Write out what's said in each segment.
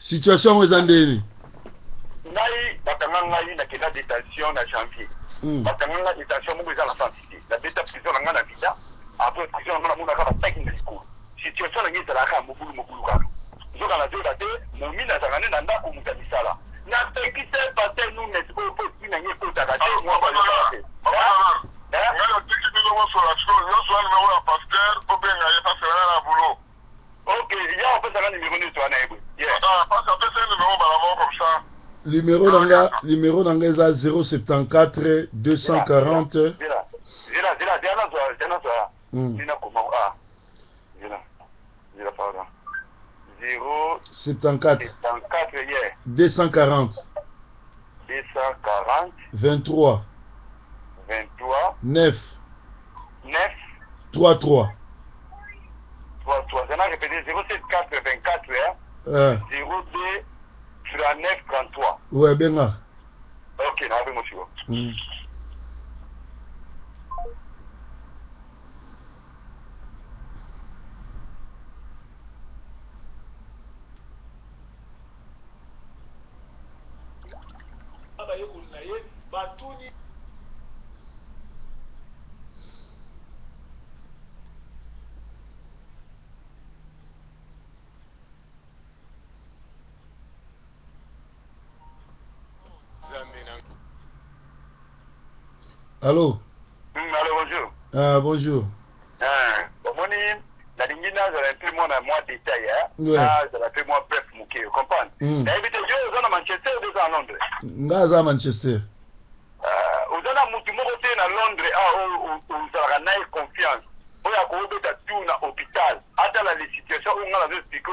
Situation yango eza ndeni? Ngai bakanga ngai, nakenda détention na janvier. Bakanga ngai détention moko eza na sens te. Nabeta prison na ngai na vida. Après prison na ngai, namonaka bataki na likolo. Situation na ngai ezalaka ya mobulu mobulu kaka. Nzoka nazoyeba te, momi nazalaka nde na ndako, moto ya misala. Napekisa ye, pasteur Nunes oyo, mpo esprit na ngai ekotaka te, mwa bayokaka te. Ngai natiki bino bosola sikoyo nyonso wana. Numéro ya pasteur, bobenga ye parce que nanga na boulot. Ok, ya opesaka numéro nyonso wana ye boye. Ah, parce apesa ye numéro mbala moko comme ça. Numéro na nga, numéro na nga eza 074 240. Zela, zela, zela, zela, nazwa, zela, nazwa. Nina koma, ah, zela, zela, pardon. 0 74. 74, yeah. 240. 240. 23. 23. 9. 9. 3 3. 3 3. Zana répété: 074 24, hein? 02 39 33. Ouais, benga. Ok, na bengo siko. Bayekoli na ye batuni. Nzambe na Allô? Allô, bonjour. Ah, bonjour. Ah, omoni, nalingi nazala mpe mwana mwa détail, hein? Nazala mpe mwa bref moke, comprendre? Nayebi te, yo oza na Manchester oza na Londres? Nga aza Manchester. Uh, oza na mutu moko te na Londres awa oyo ozalaka na ye confiance, oyo akobeta tour na hôpital, atala les situations oyo nga nazo expliquer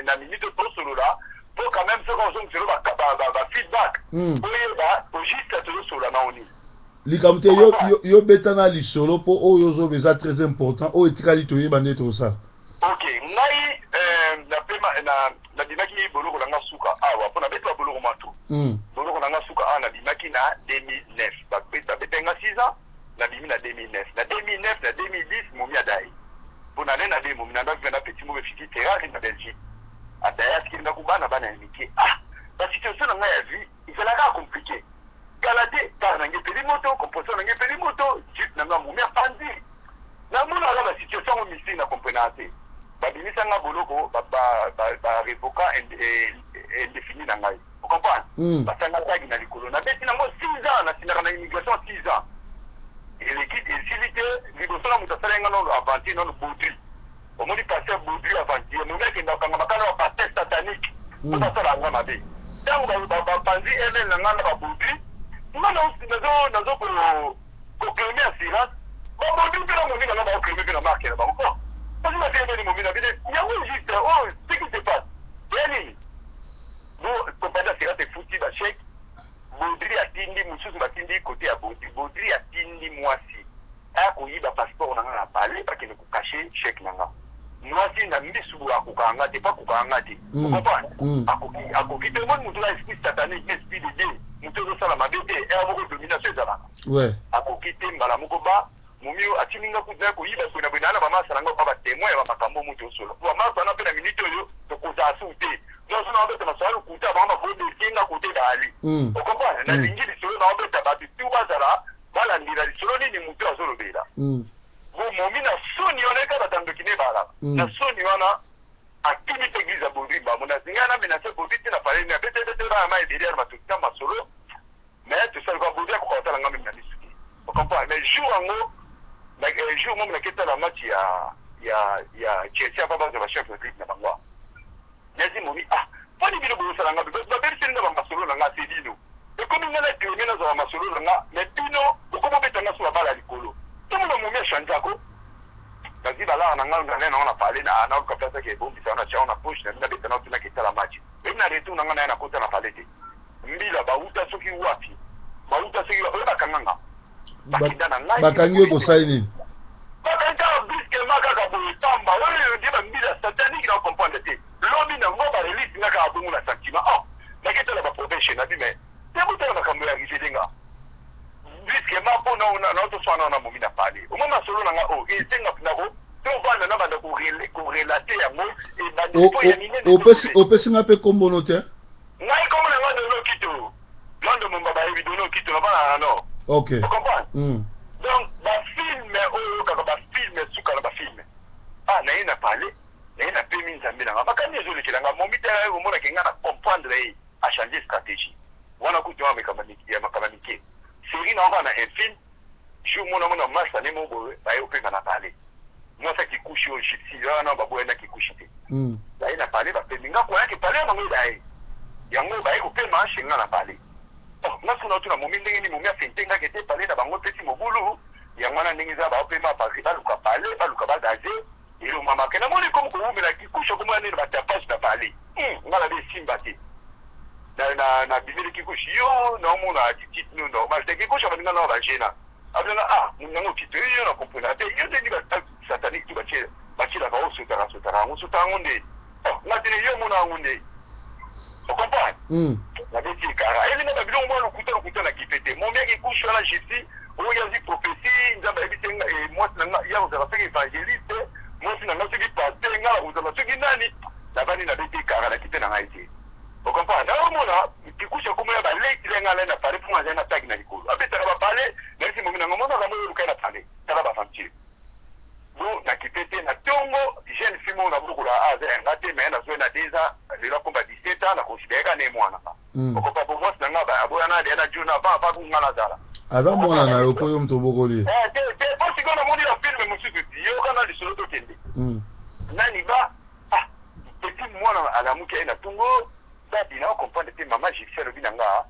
na minute tosolola, mpo quand même soki ozongiselo ba feedback, oyeba au juste tozosolola na oni? Likambo te, yo, yo, yo beta na lisolo, mpo oyo ozoba eza très important. Oyo etikali, toyeba nde tozosala. Ok, ngai napema na nabimaki boloko na nga suka awa, mpo nabeti baboloko mwa. Boloko na nga suka awa, nabimaki na 2009. Babeta nga 6 ans, nabimi na 2009. Na 2009, na 2010, momi adaye, mpo na ne na de momi nandaki na petit moko efiki Ferrari na Belgique. Adaye, atikeli ndako, bana, bana ya mike. Ah, basituation na ngai ya vie ezalaka compliqué. Kala te, car na ngai epeli moto, compresseur na ngai epeli moto, jeep na ngai momi apanzi. Namonaka basituation yango mystique, na comprenaka te. Babimisanga boloko, barevoka indéfini na ngai, ocomprendre? Basanga tagi na likolo, nabeti nango 6 ans, nasindaka na immigration 6 ans eleki, esili te. Liboso na moto asala nga nano aventure nano Baudry. Omoni, pasteur Baudry, aventure momi akenda kokanga makala ya pasteur satanique po basala nga mabe. Ntango bapanzi ml na nga na babaudry, nga nazo koclaimer assurance. Babaudry mpe na momi na nga baoclaimer mpe na marque na bango. Kasi batelemeli momi na bino yango juste oyo. Ce qui se passe eya nini? Bo compagnie assurance efuti bachèque. Baudry atindi mosusu, batindi kote ya Baudry. Baudry atindi mwasi aya koyiba passeport na nga na palais, bakende kocacher chèque na nga. Mwasi na misu boye akokaka nga te, mpo akokaka nga te, ocomprendre? Akoki te. Omoni, motu na esprit satanique, esprit de Dieu, motu ezosala mabe te, ere moko domination ezalaka. Akoki te. Mbala moko ba momi oyo atindi nga kutu na koyiba boye na boye naa na bamasa na nga, pa batémoin ya bamakambo moto osolo, po bamasa wana mpe na minute oyo tokozala su te. Donc so naobeta masolo ya lokuta, bango bakodesie nga kote baali, ocomprendre? Nalingi lisolo naobeta, bato tu bazala balandela lisolo nini motu azolobela. Bo momi na soni wana eka batandoki ne balaka na soni wana, akimi te église ya Baudry. Bamo nazingai na menace Baudry te na palais, abetebete bana ma ebele yana batokita masolo. Mais tosalika Baudry akoka kotala nga meme na misu te, ocomprendre? Mais jour yango, jour momi naketala match ya Chelsea, apa bazwa bachef clip na bango, nazi momi: "Ah, mponi bino bozosala nga, babebiseli nga bamasolo na nga se bino, ekomi nga na claimer, nazwa bamasolo na nga, mais bino bokomi obeta nga so babala likolo." Tomona momi achangeako, nazwi balara na nga, nzala nango na palais, naluka place ake ebombisa, na tia na poche na nabeta na otunaki etala match. Ebi na retour na nga na ye, nakota na palais te, mbila bauta soki wapi, bauta soki oyo, bakanga nga, bakenda na ngai. Bakangi yo kosali nini? Bakangi kaka brusquement, kaka boye pamba. Oyo nde bambila satanique, na comprendre te. Lobi nango barelease nga kaka bongo na sentiment. Oh, naketala baprobation na bi, mais te botala makambo ya arrivé nga brusquement, mpo naotoswana na momi na palais. Omoi masolo na nga oyo esenga nako. Tovanda na banda korelate yango ebandeli mpo ya minene. Opesi nga mpe kombono te. Ngai kombo na nga Dono Kito. Lando Momba bayebi Dono Kito na bana na no. Ok. Ocomprendre? Donc bafilme oyo oyokaka, bafilme suka na bafilme. Ah, naye na pale, naye na pemi Nzambe na nga. Makambo ezolekela nga momi te, omonake nga na comprendre ye achanger stratégie. Wana kutu ya makambo mike. Série na na un film, jour mona mona masa ne mo boye baye opema na pale. Mwasi akikushi oyo gypsy wana baboya na kikushi te. Baye na pale bapemi nga koyaki pale ya bango baye. Yango baye kopema chez nga na pale. Nga suna tuna momi ndenge ni momi afente nga kete pale na bango pesi mobulu. Yango wana ndenge eza baopema parce baluka pale, baluka bagaze. Elo mama ke namoni komo kowumela kikushi okomona nini batapage na pale. Nga na be simba te. Na bimeli kikushi yo na omona attitude no normal te kikushi baninga na ba jena. Abinga ah munango kito yo na comprendre te yo ndenge ba satanique tu batie batielaka o sotaka sotaka yango sotaka yango nde. Oh nga te yo mona yango nde. Ocomprendre? Nabeti ekara. Elinga ba biloko mwa lokuta lokuta na kipe te. Momi yaki kushi wana gypsy oyo yazi prophétie Nzambe ayebisi nga mwasi na nga ya kozala soki évangéliste, mwasi na nga soki pasteur, nga na kozala soki nani. Nabandi nabeti ekara na kipe na ngai te. Ocomprendre? Naomona kikushi akomoya baleki na ngai na pale mpo azali na tagi na likolo. Abetaka bapale, nayebisi momi na nga monaka moyo olukai na pale. Tala baventure. Bon, na kipe te na tongo jeune fille moko na bokola aza yanga te mais nazoi na 2 ans lelo akomba 17 ans na considéré ka ne mwana nga. Okopa bo mwasi na nga aboya na na jona ba ba nga nazala. Aza mwana na yo po yo moto obokoli. Eh te te po sikoyo namoni na film mosusu ti yoka na lisolo tokende. Nani ba ah petit mwana alamuki aye na tongo dadi na comprendre te mama Gypsy alobi na nga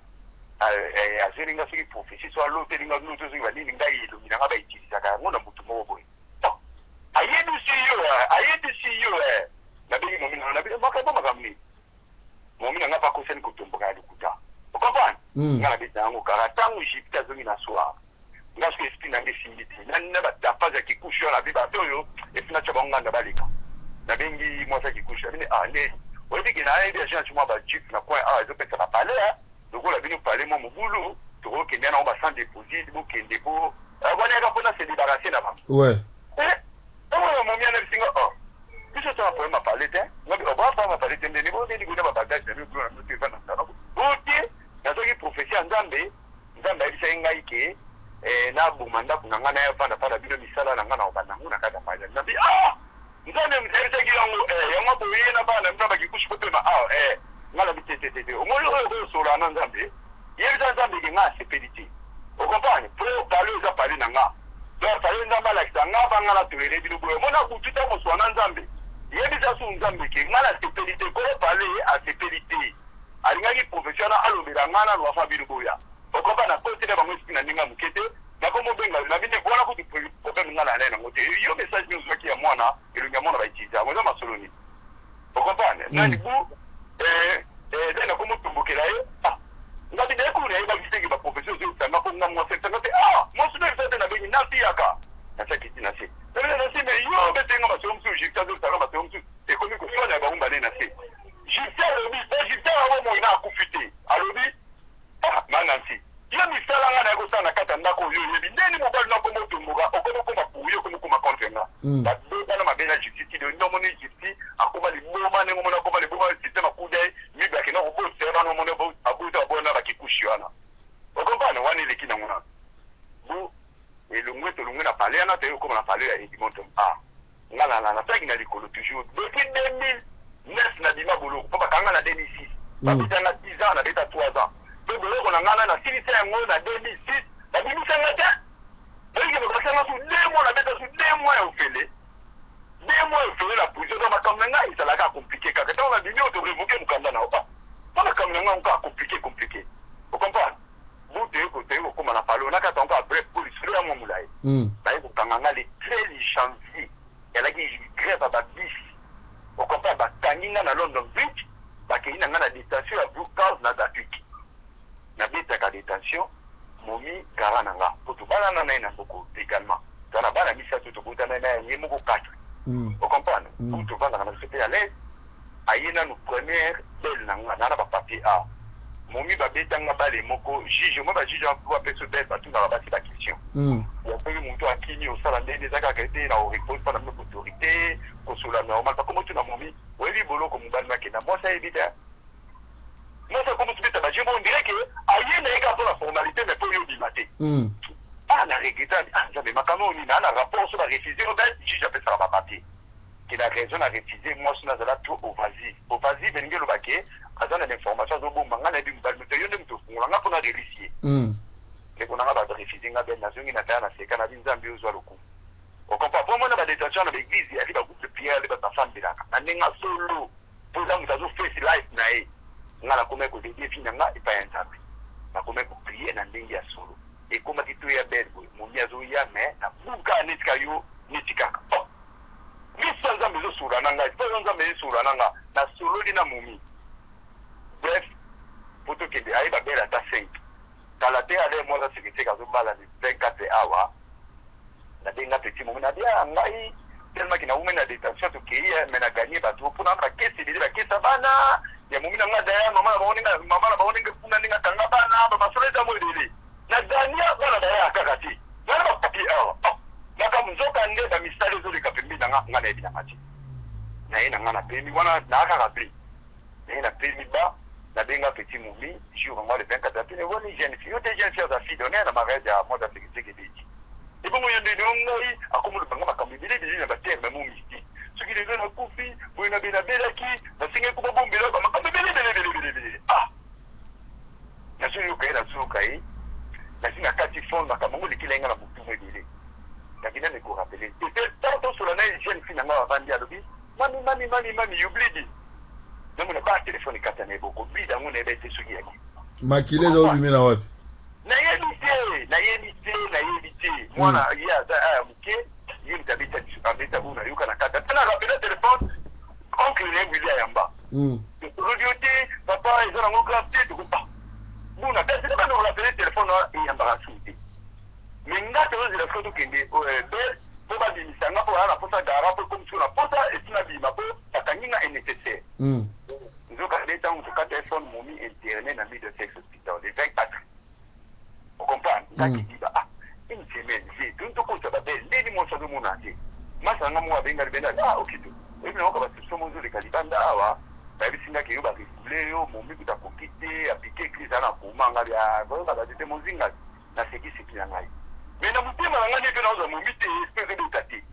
azweli nga soki prophétie so aloteli nga loto soki banini ngai elongi na nga bautilisaka yango na motu moko boye. Ayebisi yo nabengi momi na nga makambo makambo nini momi na nga mpe akosani kotomboka ya lokuta. Ocomprendre? Nga nabeta yango kaka ntango Gypsy azongi na soir nga soki esprit na nga esimbi te na batapage ya kikushi wana abi bato oyo esi natya bango nganda baleka. Nabengi mwasi ya kikushi abini ah nde oyebi ke nayebi agence mwa bajeep na coin awa ezopesa na palais lokola bino palais mwa mobulu tokokende yango ba sans déposit bokende po wana yaka mpona se débarrasser na bango. Ouais. Oyo momi ana bisinga oh biso tona problème ya palais te ngabi oba problème ya palais te ndeni bondeni kuna ba bagage na bino kuna na bino te na ndako bote nazwaki prophétie ya Nzambe. Nzambe ayebisaki ngai ke naboma ndako na ngai nayavanda mpa na bino misala na ngai na kobanda yango na kati ya palais. Nabi ah Nzambe ayebisaki yango yango boye na bana bino bakikushi kopema ah ngai nabi te te te te omoni oyo koyosola na Nzambe yebisa Nzambe ke ngai asepeli te. Ocomprendre? Po palais eza palais na nga. Donc palais Nzambe alakisa nga ba nga na tolere bino boye. Omona butu ta moswa na Nzambe. Yebisa su Nzambe ke nga na sepeli te. Kolo palais asepeli te. Alingaki profession na alobela nga na lwafa bino boya. Ocomprendre? Na kote na bango esprit na ndenge moke te. Na komo benga na bino wana kutu problème nga na nango te. Yo message nyonso ozwaki ya mwana, elongi ya mwana ba utiliser yango eza masolo nini? Ocomprendre? Nani bu na komo tombokela ye. Ah ngabi na ekulu nayebaki teke baprofesseur ozoyebisanga mpo nga mwasi ebisanga te ah mwasi no ebisa te nabengi nasiyaka nasiaki ti na se nabina na se mais yo obetenga masolo mosusu Gypsy azobisanga masolo mosusu ekomi koswana ya bango mbale na se. Gypsy alobi po Gypsy yango moi na akufi te alobi ah ma Nancy yo misala nga naye kosala na kati ya ndako oyo oyebi ndeni mobali na kombo otomboka okomi okoma pourri okomi okoma contre nga. Babebana mabe na Gypsy ti nde omoni Gypsy akoma liboma ndenge omoni akoma liboma système akuda ye mibe akenda kobotisa ye bana omoni abota baboya na bakikushi wana. Ocomprendre? Wana eleki nango na bo elongwe tolongwe na palais wana toyei kokoma na palais ya Edmonton. Ah nga na nataki na likolo toujours depuis 2009 nabima boloko mpo bakanga na 2006 babetanga 10 ans nabeta 3 ans mpe boloko na ngai na nasilisa yango na 2006 babimisanga te oyiki bakasanga su 2 mois nabeta su 2 mois ya ofele 2 mois ya ofele na prison. Donc makambo na ngai ezalaka compliqué kaka ntango nabimi oyo torevoke mokanda na opa mpo makambo na ngai kaka compliqué compliqué. Ocomprendre? Bu toyei kokóma na palo nakata yango bref po lisolo yango molai. Baye kokanga nga le 13 janvier ezalaki grève ya babis. Ocomprendre? Bakangi nga na London Bridge bakei na nga na détention ya Blue Cars na Gatwick. Nabetaka détention momi gara na nga po tobalana na ye na mboko légalement toza na bana misato tobotana na ye moko 4. Ocomprendre? Po tovandaka na biso mpe à l'aise aye nanu première belle na nga na bapapier a momi babetanga bale moko juge moi bajuge bapesa belle batunaka basi baquestion ya soki moto akimi osala ndenge eza kaka ete na orepose mpo na bino autorité. te, kosola normal. Bakoma tuna momi: "Oyebi boloko mobali makenda?" Mwasi ayebi te. Mwasi akomi tobeta baje, on dirait que aye na ye kaka mpona formalité, mais mpo yo obima te. Ah, na regretter. Ah Nzambe, makambo oyo nini? Na rapport so barefuse o, juge apesaka bapapier ke na raison na refuse. Mwasi nazala trop évasive. Évasive elingi eloba ke aza na l'information, azobomba. Ngai nayebi mobali moto, yo nde moto ofungola nga mpona release ye. Ndeko na nga, barefuse nga be, nazongi na taya, na seka na bi: "Nzambe, ozwa lokumu." Ocomprend? Po mona badétention na baéglise, yali bagroupe de prière, ale bato basambelaka na ndenge solo, mpo eza moto azoface life na ye. Nga nakomaki kodédier vie na nga epai ya Nzambe, nakomaki koprier na ndenge ya solo. Ekomaki to ya bele boye, momi azoya, me nabuka neti ka yo, neti kaka oh. Miso ya Nzambe ezosola na ngai, mpo Nzambe ezosola na nga. Nasololi na momi, bref, po tokende, ayeba bele ata 5 kala te. Ale mwana sekeseke azobala le 24 awa. Nabenga petit momi, nabia ngai tellement nawumi na détention, tokei, me na gagné bato mpona bakesi ebele, bakesa bana ya momi na nga. Daya mama na bango ndenge, mama na bango ndenge kuna, ndenge akanga bana, bamasolo eza mo ebele. Na gagner bana, daya kaka te wana bapapier awa makambo. Nzoka nde bamisala ezoleka pembeni na nga, nga nayebi nanga te. Naye na nga na pemi wana, naa kaka ble, naye na pemi ba nabenga petit momi jour yango le 24 apene. Woni jeune fille yo te, jeune fille aza fille d'honneur na mariage ya mwana sekeseke beti. Ebongo yo ndenge ngai akomolobanga makambo ebele ebele na baterme mo mystique: soki lelo nakufi boye, na nabelaki, nasengeli ko babombela bamakambo ebele ebele ebele ebele ebele. Ah, nazoyoka ye, nazoyoka ye, nasi na kati fond, makambo yango elekeli nga na motumu ebele. Nakenda na korappeler te ntango tosola na ye, jeune fille na nga bavandi, alobi: "Mami, mami, mami, mami, you bleeding." Namona ba telefone ekata na ye, boko bleed yango nayeba ete soki yaki. Makila eza obimela wapi? Nayebi te, nayebi te, nayebi te. Mwana ye aza aya moke, ye moto abeta, abeta oyo nayoka na kati ata na rappeler telefone, oncle na ye Wili ayamba. Tolobi yo te, papa, eza nango grave te, tokopa buna. Kasi nde bana korappeler telefone wana, eyambaka suku te. Me nga tozozela soki tokende bel mpo babimisa nga, mpo baya na posa gara, mpo ekomi siko na posa esi nabima, mpo bakangi nga nécessaire. Nzoka nde ntango tokata phone, momi interné na Middlesex Hospital le 24, ocomprendre? Ngaki diba, ah, une semaine je toni tokota babele ndeni mwasi azomona te. Masa nanga moko abenga libenda: "Ah, ok, to oyebi nango basolution mo ozoleka libanda awa." Bayebisi ngaki yo barefouler yo, momi kuta akoki te, apike crise, aza na koma. Nga bia bayokaka te te, mozinga nasekiseki na ngai, me na motema na ngai nde mpe naozwa momi te, mpe ezobeta te.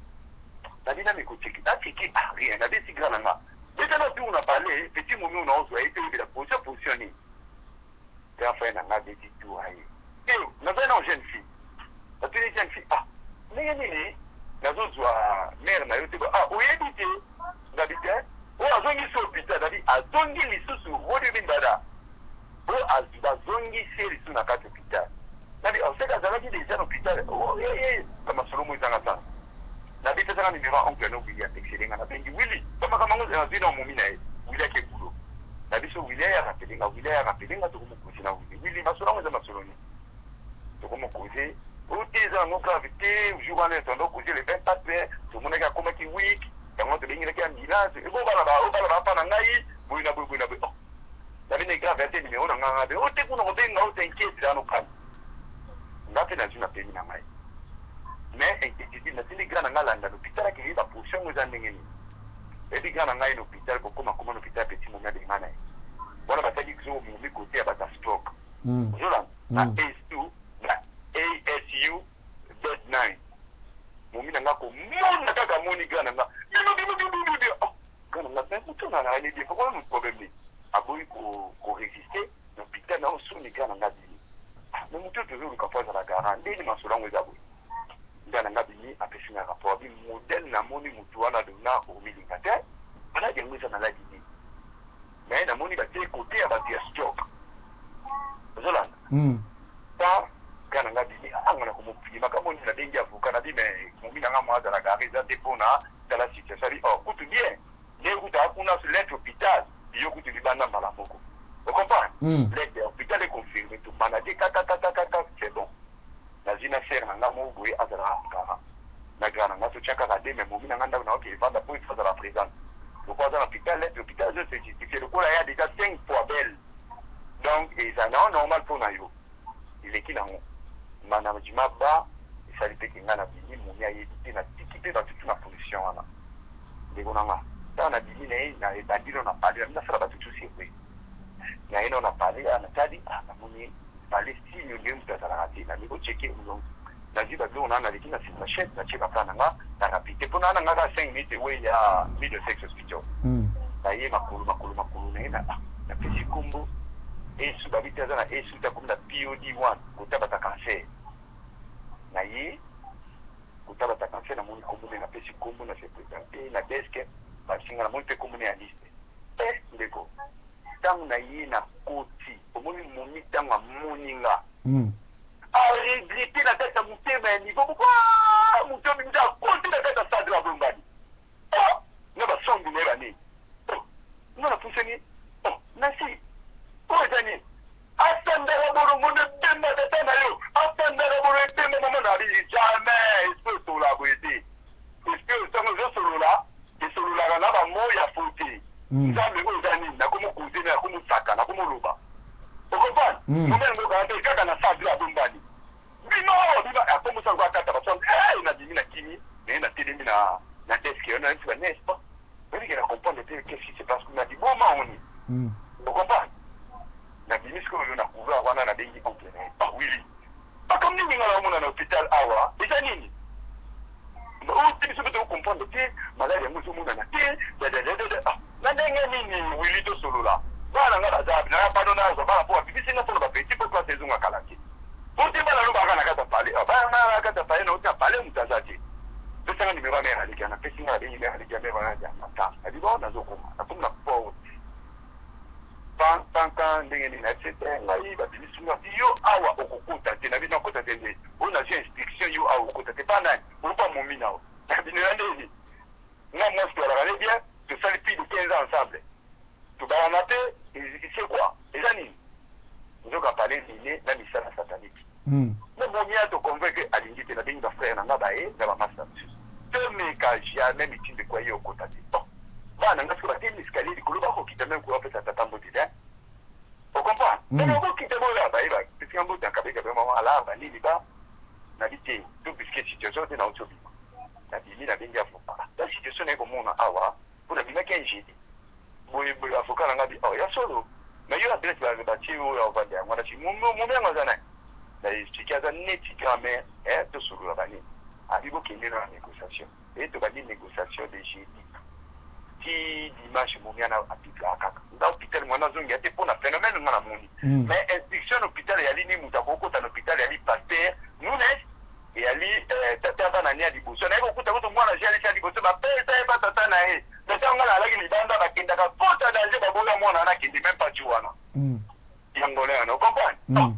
Nabi nami kocheki, nacheki, ah, rien. Nabesi grand na nga: "Beta na tour na parler petit momi oyo, naozwa ye te, oyebela position nini te." Afai na nga beti tour aye e nazali na jeune fille, natuni jeune fille: "Ah, ndenge nini nazozwa mare na yo te?" "Ah, oyebi te?" Ngabi te. Oyo azongisi hôpital, nabi azongi lisusu wodi dada oyo bazongisi ye lisusu na kati hôpital. Nabi oseka azalaki déjà na hôpital bamasolo mo ezanga sana. Nabi pesaka numéro ya oncle no Willi, atexele nga. Nabengi Willi, bamakambo yango nazwi na momi na ye. Willi ake bulo na biso, Willi ayaka pelenga, Willi ayaka pelenga. Tokomokoze na Willi. Willi, masolo yango eza masolo nini? Tokomokoze oyo te, eza yango grave te. Jour wana tondo koze le 24, tomonaki akomaki week yango, tobengelaki ambulance ebo bana bana bapa na ngai boye na boye, boye na boye. Oh, nabi na grave te, numéro na ngai ngabe o te kuna kobenga o, t'inquiète, eza nokani. Nga mpe nazwi na pemi na ngai, mais inquiétude. Natindi grand na ngai alanda l'hôpital, akei baposition yango eza ndenge nini. Ebi grand na ngai na hôpital, kokoma koma na hôpital, petit momi abenga na ye wana, bataki zo momi kote ya bato ya stroke. Ozolanda na ASU, na ASU bed 9. Momi na nga komona kaka, amoni grand na nga, bino bino bino bino bino. Oh, grand na nga, mais moto na ngai bien, pourquoi mo problème nini? Aboyi korésister na hôpital na osoni. Grand na nga bimi, mais moto tozoluka mpo azala garant, ndeni masolo yango eza boye. Nga na nga bimi, apesi nga rapport, abi modèle namoni motu wana dona omilinga te, maladi yango eza maladi nini? Mais namoni batie kote ya bato ya stroke. Ozolanda? Ta nga na nga bimi, anga na komopie makambo nini. Nabengi avocat, nabi me momi na nga mo azala garant eza te mpona tala situation. Abi oh, kutu bien nde kutu akuna lettre hôpital, yo kutu libanda mbala moko, ocomprendre? Lettre ya hôpital econfirme, tomanage kakakakakaka, c'est bon. Nazwi na sere na nga moko boye azalaka garant na grand na nga, totya kaka de me momi na nga ndako na oke evanda mpo ifo azala présente lokola aza na hôpital. Lettre hôpital ezo se justifie lokola ya déjà cinq fois belle, donc eza nango normal mpo na yo eleki nango management ba esali mpe ke ngai na bimi, momi ayebi te, natiki mpe batutu na position wana. Ndeko na nga, ntango nabimi na ye na ebandi no na palais, nabi nasala bato tout surprise. Na ye no na palais, ah natali, ah namoni palais signe nde moto azalaka te. Nami kocheke donc nazwi babiloko na naleki na nsima na chaise, natie baplan na nga na rapide mpo naa na nga kaka 5 minutes ewe ya Middlesex Hospital. Na ye makolo makolo makolo na ye na napesi kombo esu babi te aza na esu te, akomi na POD 1 kotabata cancer. Na ye kotabata cancer, namoni kombo nde napesi kombo na se présente na desk, basinga namoni mpe kombo ne ya liste. Ndeko, ntango na ye na koti, omoni momi ntango amoni nga, aregretter na kati ya motema ya niveau moko, moto abimisi akoti na kati ya stade abombani na basombi na ye banini. Nga napusani nasi oyo eza nini? Asandaka bolongondo ebemba tata na yo, asandaka bolo ebemba mama na abi. Jamais esprit osolola boye te. Esprit ntango ezosolola, esololaka na bamo ya fo te. Nzambe oyo eza nini? Nakomokuze na nakomosaka, nakomoloba, ocomprendre? Momi yango kaka te kaka na sadre abombani bino bino akomosaka ko akata baswami. Nabimi na kimi naye, natelemi na desk yo, nayebisi ba n'est-ce pas, oyebike na comprendre te qu'est-ce qui se passe kuna liboma oni, ocomprendre? Nabimi sikoyo na couloir wana, nabengi oncle na ye: "Ah Willi, makambo nini nga naomona na hôpital awa? Eza nini oyo te? Biso mpe tokocomprendre te, maladi yango ezomonana te dadadadada. Ah, na ndenge nini Willi? Tosolola. Bana nga baza naya pano, nazwa bana mpo babimisi nga mpona bapeti mpo place ezonga kala te, po te bana no baka na kati ya palais. Bana nga na kati ya palais, nauti na palais, moto aza te. Pesanga nimero ya mare aleki." Napesi nga, nabengi mare aleki ya mare wana ya mata. Abi bon, nazokoma, nakomi na porte panpankan ndenge nini? Nayebisi te ngai babimisi nga, yo awa okokota te. Nabi nakota te nde oyo nazwi instruction, yo awa okokota te. Pa nani opa momi na o nabino ya ndeni? Nga mwasi toyalaka ne bien, tosali plus de 15 ans ensemble, tobalana te, c'est quoi? Eza nini? Nzoka palais mine na misala satanique. Na momi ya toconvaincre, alingi te. Nabengi bafrère na nga, baye na bamasta mosusu, tomeka jamais mitindo ekwa ye okota te. Bon, bana nga sikoyo batemi escalier likolo, bakokita même koya opesa tata mbote te, ocomprendre? Okokita boya bayeba pesinga mbote, akabeka be mama ala banini ba nabi te to puisque situation te nauti obima. Nabimi, nabengi avocat. Ta situation naye komona awa mpo nabimaki un jeudi boye boye. Avocat na nga bi: "Oh, ya solo, mais yo adresse batie oyo avanda yango wana si momi yango aza nani?" Na expliquer, aza neti grand-mère, tosolola banini. Abi bokende na négociation e tobandi négociation de jeudi ti dimanche. Momi ana apikaka kaka nga hôpital, mwana azongia te mpo na phénomène nga namoni. Mais instruction na hôpital eyali ni moto akokota na hôpital eyali pasteur Nunes, eyali tata bana ni ya liboso. Naye kokuta kutu mwana jalisi ya liboso, bapesa ye pa tata na ye. Tata nga nalaki libanda, bakendaka kota danger, baboya mwana wana akende même pas ti wana yango wana, ocomprendre?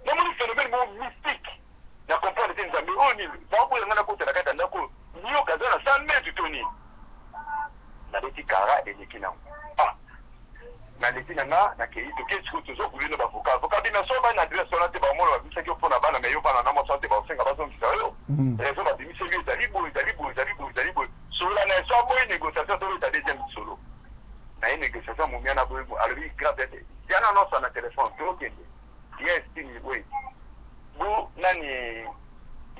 Namoni phénomène moko mystique, na comprendre te. Nzambe oyo nini? Baboya nga nakota na kati ya ndako oyo, nioka aza na 100 mètre to nini? Nabeti kara eleki nango. Ah, naleki na nga, nakei, toke sikoyo, tozokuli na bavocat. Avocat bina so bana adresse wana te, bamona babimisaki yo mpona bana me yo bana na mwasi wana te, baosenga bazongisa yo. Raison babimiseli yo ezali boye, ezali boye, ezali boye, ezali boye. Solola na ye, so aboyi négociation, tobeta deuxième solo na ye négociation. Momia na boye alobi grave te, yana nyonso na telefone, tokende. Yes, tini wait bu nani?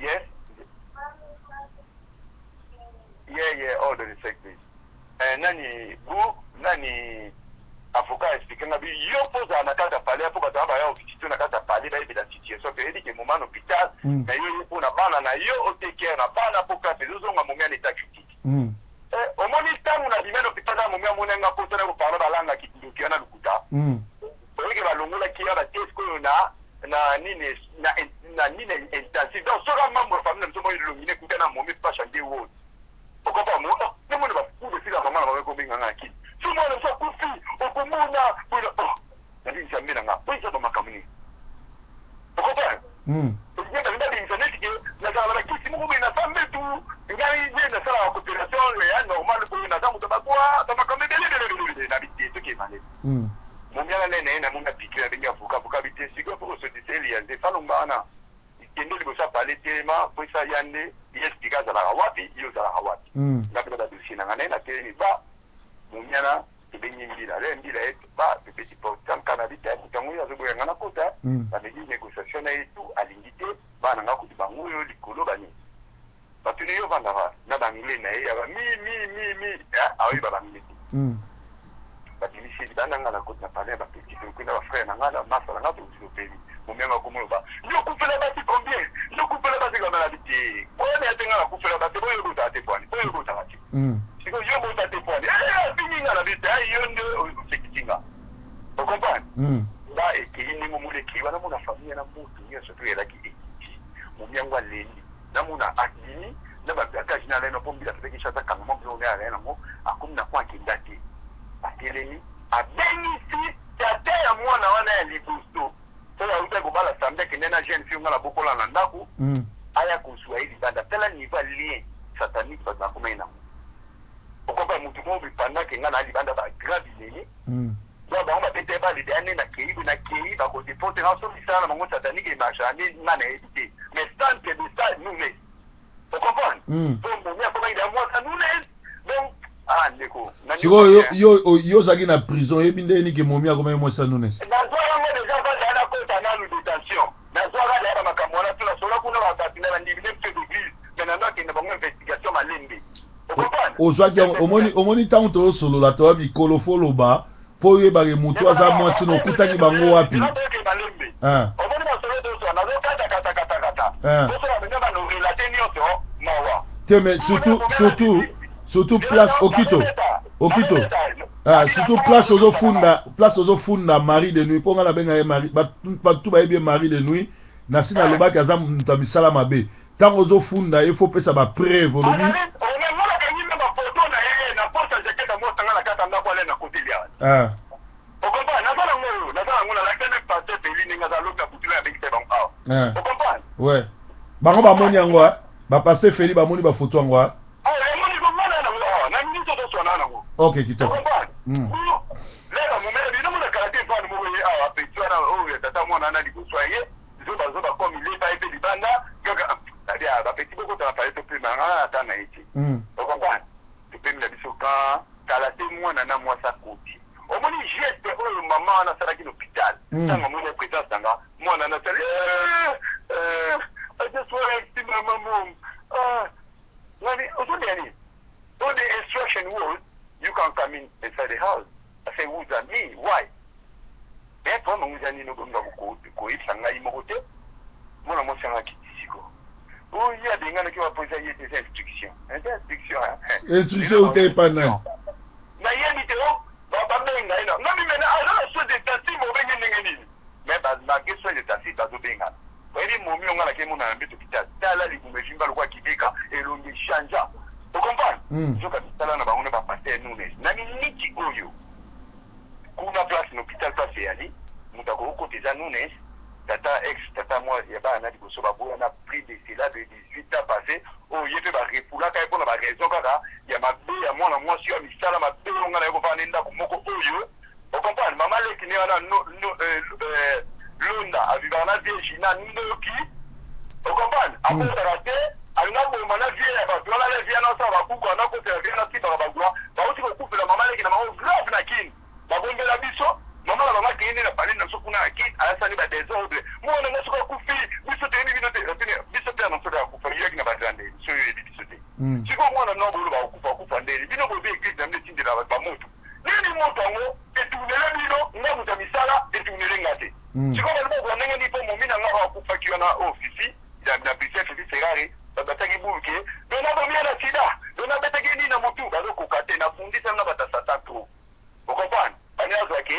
Yes, yeah, all the respect please. Nani bu nani? Avocat explique nga bi yo mpo ozala na kati ya palais, mpo bato wana baya ovisite na kati ya palais, bayebela situation. Toyebi ke moma na hôpital na yo ye mpo na bana na yo, otekere na bana mpo classe ezozonga, momi ana état critique. Omoni ntango na bima na hôpital na momi amoni nga mposa na koparler, balangaki ndoki wana lokuta. Oyeke balongolaki ya batie sikoyo na nini, na nini, intensive. Donc soki membre ya famille na biso moi elongi nekuta na momi pasha nde wod okopa mo nomoni bakude esika mama na bango ekobenganga na kini so mwana biso akufi, okomona boye. Oh, nabi Nzambe na nga, oyo eza bamakambo nini? Okopa babimisa neti ke nazala na bakisi moko boye na sa mbetu. Ngai nde nasalaka coopération ya normal boye, naza moto bakwa bamakambo ebele ebele ebele. Nabi te, soki ebale momiala nde na ye namoni apike, nabengi avocat. Avocat bi te, sikoyo mpo kosotisa eliya nde falonga wana kende liboso apale telema po esa ya nde ye explique azalaka wapi, ye ozalaka wapi. Nga mpe badossier na nga naye natelemi ba momiana, tobengi mbila le mbila ye ba topesi porte na bi te moto yango oyo azoboya nga nakota. Bameki négociation na ye tu, alingi te. Bana nga kutu bango oyo likolo banini. Batuni yo ovandaka na ba anglais na ye ya ba mi mi mi mi, aoyeba ba anglais te. Babimisi libanda, nga na koti na palais ya bapetits, tokei na bafrère na nga na masa na nga, tozopeli momianga komoloba: "Yo okufela basi combien? Yo okufela basi kama?" Na bi te, kwani ate nga nakufela basi, boyo botaka te pwani, boyo botaka te. Sikoyo yo bota te pwani, afingi nga. Na bi te, yo nde osekisi nga, ocomprendre? Nga ekei ndenge omoni ekei wana, mona famille na motu nyonso to eyalaki ekiti. Momiango alendi, namona abimi na babakage na alai na mpo mbila apesaki chance akanga mwa biloko na ye, alai nango, akomi na coin, akenda te, atelemi, abengisi tata ya mwana wana ya liboso oyo awutaki kobala samedi, akende na jeune fille nga na bokola na ndako, aya kozwa ye libanda. Tala niveau ya lien satanique bato bakomai nango, okopa motu moko pendant ke nga na libanda, bagrand binene. Donc bango babeta ye balede ya nde nakei boye, nakei bakodepote nga so misala na bango satanique emarchaka nde nga nayebi te, mais centre de ça Nunes, ocomprendre? Po momi akomaki da mwasa Nunes, donc ah ndeko. Sikoyo yo ozalaki na prison, oyebi ndenge nini ke momi akomaki mwasi ya Nunes? Nazwa yango déjà, vanda nakota nanu détention, nazwaka deya bamakambo wana tu, nasola kuna babato na bandimi ne biso d'église, mais nando akende bango investigation malembe, ocomprendre? Ozwaki yango, omoni ntango tozosolola, toya mikolo, foloba mpo oyebake motu aza mwasi na okutaki bango wapi. Malembe, omoni masolo tosoa, nazokatakatakata, tosola mpenza banorelate nyonso, mawa. Te, mais surtout place okito, surtout place ozofunda mari de nuit, mpo nga nabenga ye mari, bato bayebi ye mari de nuit. Nasi nalobaki aza moto ya misala mabe. Ntango ozofunda ye, faut pesa bapreuve, olobi. Omonakayi me bafoto na ye na poche ya jaquette amosanga na kati ya ndako ale na kote lia. Ocomprendre? Naza nango oyo, naza nango, nalakisa me pasteur peli ndenge aza lobi na butu, abengisa bango awa, ocomprendre? Ouais, bango bamoni yango, bapasteur Feli bamoni bafoto yango. Emoni komona nango awa na minute tozoswana nango. Ok, kitoko. Leka momele bino mona kala te, mfano moko ye awa, petit wana oyo ya tata mwana wana liboso ya ye, zobazoba komi leba ye mpe libanda kaka abia bapetits bokota na pale, topema nga ata na ye te, ocomprendre? Topemi na biso kan kala te, mwana na mwasi akoti. Omoni geste oyo mama wana asalaki na hôpital, ntango amoni ya présence na nga, mwana wana asali: "I just want to see my mom." Ah, ngani ozobela nini? So the instruction was, "You can come in inside the house." I say, "Who's that? Me? Why?" Mais problème yango eza nini? Obonga koyebisa ngai moko te. Mwana mwasi yanga akiti siko oyo ye abenganaki wapo, eza ye te, eza instruction, eza instruction. Instruction euta epa nani? Nayebi te, o babenga ye na ngami mena aza na soins intensifs, obenge ndenge nini? Mais malgré soins intensifs, bazobengana. Oyebi momi onga nake mona na mbeto hôpital, tala libumu evimba lokola kibeka, elongi echangea, ocomprendre? Nzoka misala na bango na bapasteur Nunes na miniti oyo kuna place na hôpital, place eyali moto akokota eza Nunes, tata ex tata mwa ya bana na liboso baboya na plus de cela de 18 ans passé, oyo ye mpe barefulaka ye mpona baraison kaka ya mabe ya mwana mwasi oyo ya misala mabe oyo nga na ye kovanda nde ndako moko oyo, ocomprendre? Mama leki ne wana Londa avivaka na vie Gina ndoki, ocomprendre? Akotaka te, alinga boma na vie ya bato wana, na vie wana osala babuku wana, akotela vie wana, simbaka bagwa bauti kokufela mama leki na bango grave na Kini, babombela biso mama na bango, akei nde na palais na biso kuna na Kini, ayasani badésordre. Mwana nga soki akufi, biso toyebi bino te, biso mpe na soki akufa yoyaki na bagrande so oyo oyebi biso te. Sikoyo mwana no boloba akufa, akufa ndeni? Bino boyebi église na bino etindela bato bamoto nini? Moto yango etunele bino, nga moto ya misala etunele nga te. Sikoyo bato bakozwa ndenge nini? Mpo momi na nga oyo akufaki wana, oyo Fifi na Bruxelles, Fifi Ferrari, bato batiaki buluke do nabomi ye na sida, do nabetaki ye nini na motu, bazokoka te. Nabundisami na bato ya satan trop, ocomprendre? Bani azwake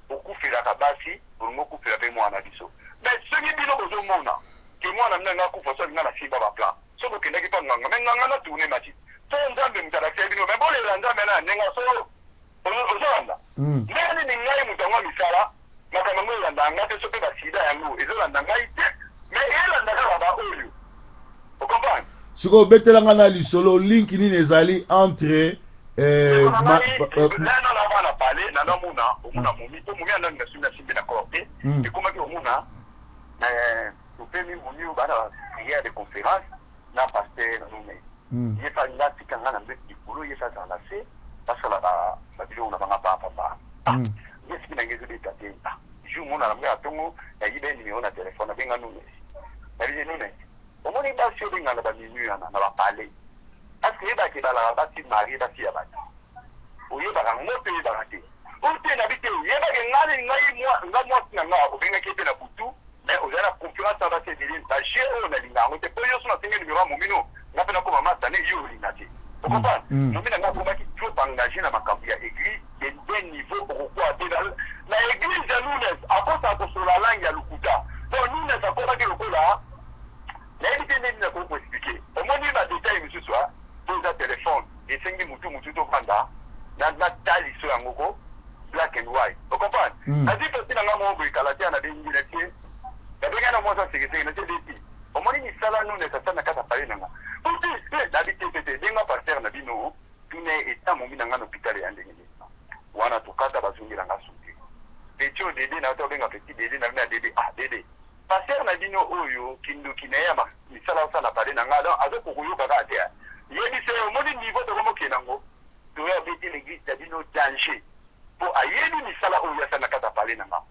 okufelaka basi, bolingo okufela mpe mwana biso. Mais soki bino bozomona ke mwana bino anga akufa, so alinga na simba baplan, so bokendaki mpa nganga, mais nganga na tourne matiti so Nzambe moto alakisa bino, mais bolela Nzambe na ndenge so ozolanda ndenge nini? Ngai moto yango ya misala, makambo yango elanda nga te, so mpe basida yango ezolanda ngai te, mais elanda kaka baoyo, ocomprendre? Sikoyo obetelanga na lisolo, link nini ezali entre Nano na bana pale, nano amona, omona momi po momi anani nasumi nasimbi na corps te. Ekomaki omona topemi momi oyo bana prière de conférence na pasteur Nume. Ye fa nga tika nga na mbeto likolo, ye fa azala na se, basala babiloko na banga pambapamba. Nde soki nange ezobeta te, jour mona na mbe ya ntongo, nayiba ye numéro na telefone, nabenga Nunes, nabisi Nunes, omoni. Omoni basi obengana na baminui wana na bapale, parce que oyebaka ebalaka basi marie, basi ya bato, oyebaka ngo te, oyebaka te o te nabi te. Yebake ngai nga mwasi na nga obengaki ye mpe na butu, mais ozali na concurrence na basi ebele. Baje oyo nalinga yango te, mpo yo so nasengi numero ya momino nga mpe nakoma masane, yo olinga te, ocomprendre? Momi na nga akomaki trop engagé na makambo ya église de niveau okokwa te na église ya Nunes, akosaka kosola langue ya lokuta. Donc Nunes akomaki lokola, nayebi te ndenge nakoki koexpliquer. Omoni badétail mosusu a po eza telefone, esengi mutu tovanda nataliso yango ko black and white, ocomprendre? Nazwi pesi na nga moko boye kala te, nabengi na tie, nabengi na mwasi asekeseke na tie deti. Omoni misala Nunes asali na kati ya palais na nga uti nabi te te te. Benga pasteur na bino, tuna eta momi na nga na hôpital ya ndenge nini wana. Tokata, bazongelanga su te. Petit oyo dede na to obenga petit dede na bino ya dede, ah dede, pasteur na bino oyo kindoki na ye ya misala osala na palais na nga, donc azokoka koyoka kaka te. Yebisa ye, omoni niveau tokomokende yango, toya obeti l'église na bino danger, mpo ayebi misala oyo asali na kati ya palais na nga.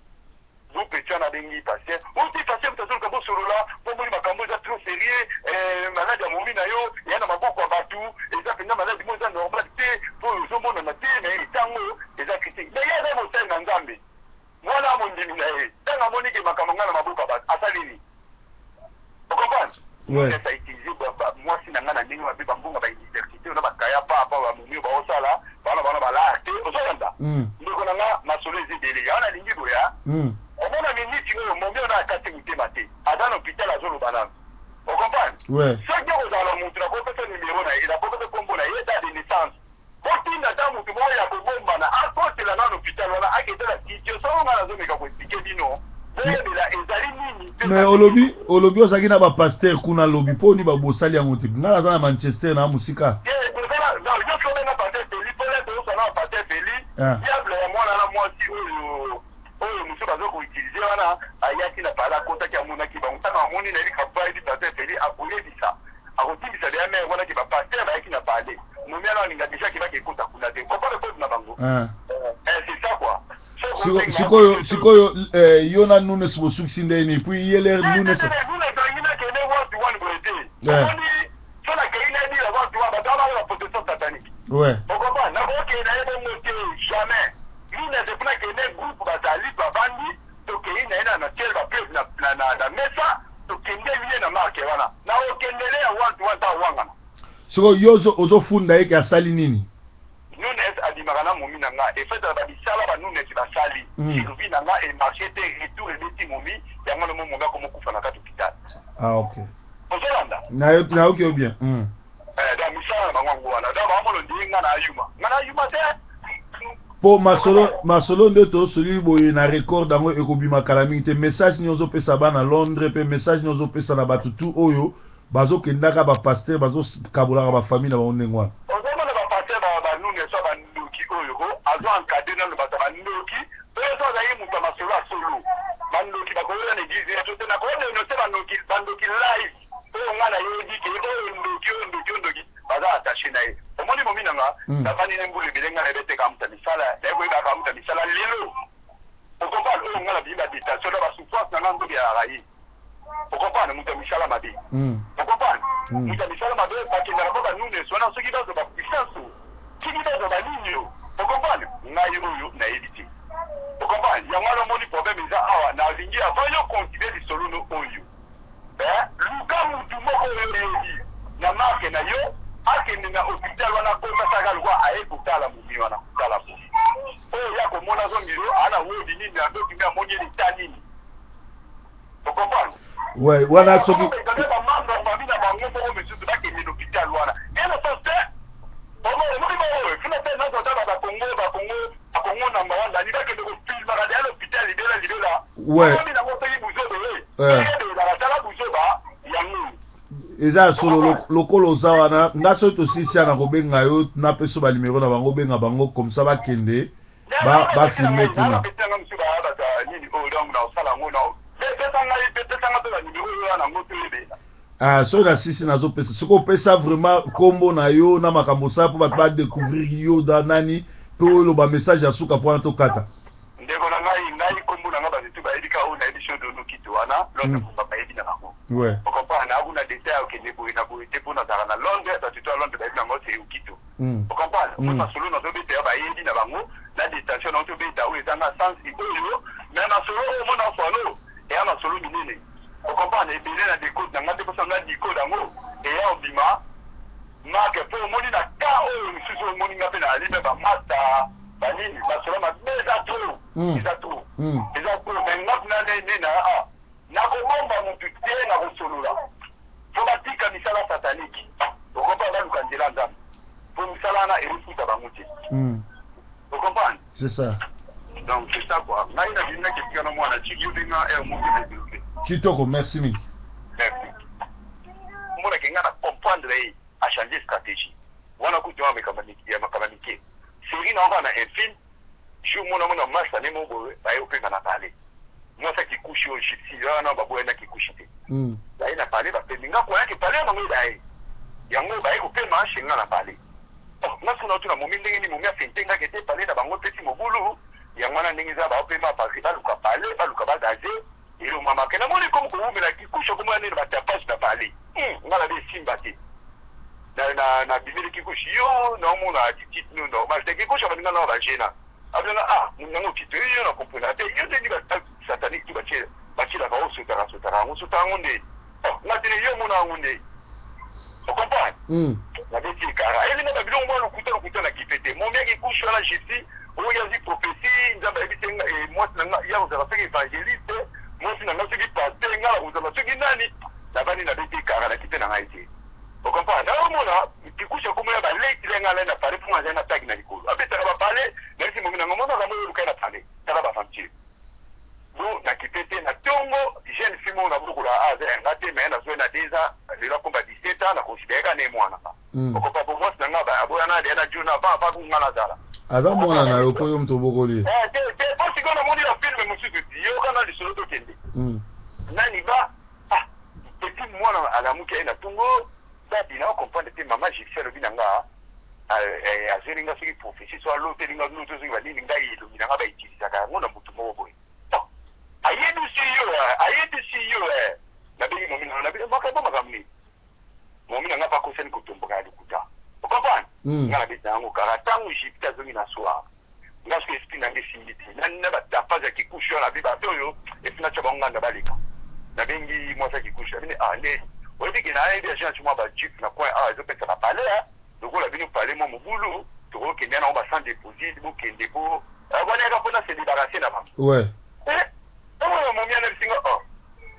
Bu petit wana abengi pasteur oti, pasteur moto azoluka bosolola, mpo moni makambo eza trop sérieux. Maladi ya momi na yo eya na maboko ya bato, eza mpenza maladi mo eza normal te, mpo ozomonana te na ye, ntango eza critique. Mais ye aza mosali na Nzambe, mwana mondimi na ye. Ntango amoni ke makambo ngai na maboko ya bato, asali nini? Ocomprendre? Esa utiliser mwasi na ngai na ndenge mabe, bambonga bauniversité na bakaya papa bamomi oyo baosala bana bana balare te. Ozolanda, ndeko na nga, masolo eza ebele. Yango nalingi boya omona miniti oyo momi oyo akati motema te, aza na hôpital, azoloba nano, ocomprendre? Soki okozala na mutu, nakopesa numero na ye, nakopesa nkombo na ye, date de naissance. Botinda ata mutu moko ya kobombana akotela nano hôpital wana, aketela situation oyo ngai nazomeka koexpliquer bino, boyebela ezali nini. Mais olobi ozalaki na bapasteur kuna lobi, mpo ni bosali yango te? Ngai naza na Manchester, na mosika. Yo soki obenga pasteur Feli, mpona tozosala na pasteur Feli, diable ya mwana na mwasi oyo mosusu baza koutiliser wana, ayaki na pala, akotaki, amonaki bango. Ntango amoni, nayebi kapa ayebi pasteur Feli, akoyebisa, akotimbisa deya mare wana ke bapasteur bayaki na pale. Momi wana alinga déjà ke baki ekota kuna te, comprendre code na bango. C'est ça quoi. Sikoyo yo na Nunes bosukisi ndeni? Puis yeler Nunes? Nunes alingi nakende watu wani boye te. Omoni, so nakei nayebila watu wana, bato wana ba possession satanique. Okomprendre? Nakokende na ye bongo te, jamais. Nunes epuna kende groupe, bazali bavandi, tokei na ye na tiele bapreuve na mesa, tokendeli ye na marke wana, nakokendele ya watu wana ta wangana. Sikoyo yo ozofunda ye ke asali nini? Nunes abimaka na momi na nga, efetaka bamisala banunes basali. Survie na nga emarche te, retour ebeti momi yango na mo, momi akomokufa na kati hôpital. Ah ok. Ozolanda? Nayoki yo bien. Donc misala na bango yango wana. Donc bamono ndenge nga na ayuma, nga na ayuma te. Mpo masolo nde tosoli boye na record yango ekobima kala mingi te. Message nini ozopesa bana Londres, mpe message nini ozopesa na bato tu oyo bazokendaka bapasteur, bazokabolaka bafamille na bango ndenge wana? Ozomona bapasteur banune so bandoki oyo ko azo encadre nano bato ya bandoki oyo, so azali moto ya masolo ya solo, bandoki bakoyola na église to te. Nakodénoncer bandoki, bandoki live oyo nga nayebi ke oyo ndoki, oyo ndoki, oyo ndoki, baza attaché na ye. Omoni momi na nga, navandi ne mbula ebele, nga nayebi te kamuta misala, naye koyebaka kamuta misala lelo, ocomprendre? Oyo nga na bimi badétention na basouffrance na nga, nzoki yalaka ye, ocomprendre? Moto ya misala mabe, ocomprendre? Moto ya misala mabe bakendaka mpo banunes wana, soki bazwa bapuissance, soki bazwa banini o, ocomprendre? Ngai oyo nayebi te, ocomprendre? Yango wana omoni problème eza awa. Nalingi avant yo continue lisolo no oyo, luka mutu moko oyo oyebi na marke na yo, akende na hôpital wana, akotasaka lokwa aye kotala momi wana, kotala momi oyo ya komona zongilo aa na wodi nini na ndoki, nde amoni eleta nini, ocomprendre? Ouais, wana soki bamembre ya famille na bango moko misusu bakende na hôpital wana ena sens te. Omoni baoyo fina te, nazota bakongo, bakongo, bakongo namba wana dani, bakende kofilmaka deya l'hôpital libela libela. Omoni nango soki buzoba eyebelaka, tala buzoba yango. Eza ya solo lokola oza wana. Nga soki tosilisi ya na kobenga yo, napesa banimero na bango, obenga bango comme ça bakende bafilme kuna. Nini oyo, donc naosala yango, pesa ngai mpe banimero oyo wana yango toyebela. Ah, soki nasisi nazopesa. Soki opesa vraiment nkombo na yo na makambo osala mpo bato badécouvrir yo da nani, mpe oloba message ya suka mpo wana tokata. Ndeko na ngai, ngai nkombo na ngai bato tu bayebi ka oyo nayebi so dono kito wana lote, bayebi na bango. Ocomprendre? Kuna detail okende boye na boye te, mpo nazalaka na Londres. Bato to ya Londres bayebi nango, c'est Okito. Ocomprendre? Mpo masolo nazobeta yo, bayebi na bango na détention nango. Tobeta oyo ezanga sens oyo, mais masolo oyo omona fano eya masolo minene. Ocomprendre? Ebele na décode na nga te, mposa nga décode yango eya obima marke, mpo omoni na ka oyo mosusu omoni nga mpe na ali me bamasta banini, masolo mabe eza trop. Eza trop. Eza trop, mais nga mpena nde na nakobomba motu te, nakosolola. Fo batika misala satanique. Okomprendre? Baluka nzela Nzambe, mpo misala wana erefuta bango te. Ocomprendre? C'est ça. Donc c'est ça quoi. Ngai nabimaki esika na mwana tiki yo benga aire moko développé. Kitoko, merci mingi. Merci. Omonake ngai na comprendre ye, achanger stratégie wana. Kutu wana ya makambo mike série na kaka na infime jour mona mona masa ne mo boye baye kopema na palais. Mwasi akikushi oyo gypsy wana, baboya na kikushi te. Baye na palais, bapemi. Nga koyaki palais bango baye yango, baye kopema chez nga na palais. Nga soki naotuna momi ndenge nini momi afente ngaki te, palais na bango epesi mobulu yango wana ndenge eza, baopema parce baluka palais, baluka bagaze elomamaka. Namoni komi kowumela, kikushi akomona nini batapage na palais. Nga nabe esimba te, nabimeli kikushi yo, naomona attitude no normal te. Kikushi abaninga na bagena abinanga: "Ah, munango kito yo na comprendre te yo ndenge satanique tu batielaka o sotaka sotaka yango, sotaka yango nde nga tene yo mona yango nde." Ocomprendre? Nabeti ekara elinga babiloko mwa lokuta lokuta na kipe te. Momi akikushi wana justi oyo azwi prophétie, Nzambe ayebi te mwasi na nga ya kozala soki évangéliste, mwasi na nga soki pasteur, nga na kozala soki nani. Nabandi nabeti ekara na kipe na ngai te. Ocomprendre? Naomona kikushi akomoya baleki nga ngai na palais, mpo azali na tagi na likolo, abetaka bapalais. Nayebisi momi nanga: "Monaka mo olukai na palais, tala baventure bo nakipe te." Na ntongo, jeune fille moko nabokola, aza yanga te, mais nazwi na 2 ans, lelo akomba 17 ans, naconsidere ka ne mwana. Okopa po mwasi na nga aboya na deya na jona avant kunga nazala. Aza mwana na yo mpo yo moto obokoli ye. Te te, po sikoyo namoni na film mosusu ti yoka na lisolo tokende. Nani ba ah petit mwana alamuki, aye na ntongo: "Daddy, na comprendre te, mama Gypsy alobi na nga azweli nga soki prophétie, so aloteli nga loto soki banini, ngai elongi na nga bautilisaka yango na motu moko boye." Ayebisi yo, ayebisi yo. Nabengi momi na nga, makambo makambo nini? Momi na nga mpe akosani kotomboka ya lokuta. Ocomprendre? Nga nabeta yango kaka ntango Gypsy azongi na soir. Nga soki esprit na nga esimbi te na batapage ya kikushi wana, abi bato oyo esi natya bango nganda baleka. Nabengi mwasi ya kikushi, abini: "Ah, nde oyebi ke nayebi agence mwa bajeep na coin awa ezopesa na palais, lokola bino palais mwa mobulu, tokokende nango ba sans déposit, bokende po wana yaka mpona se débarrasser na bango." Oyo momi ana bisinga: "Oh,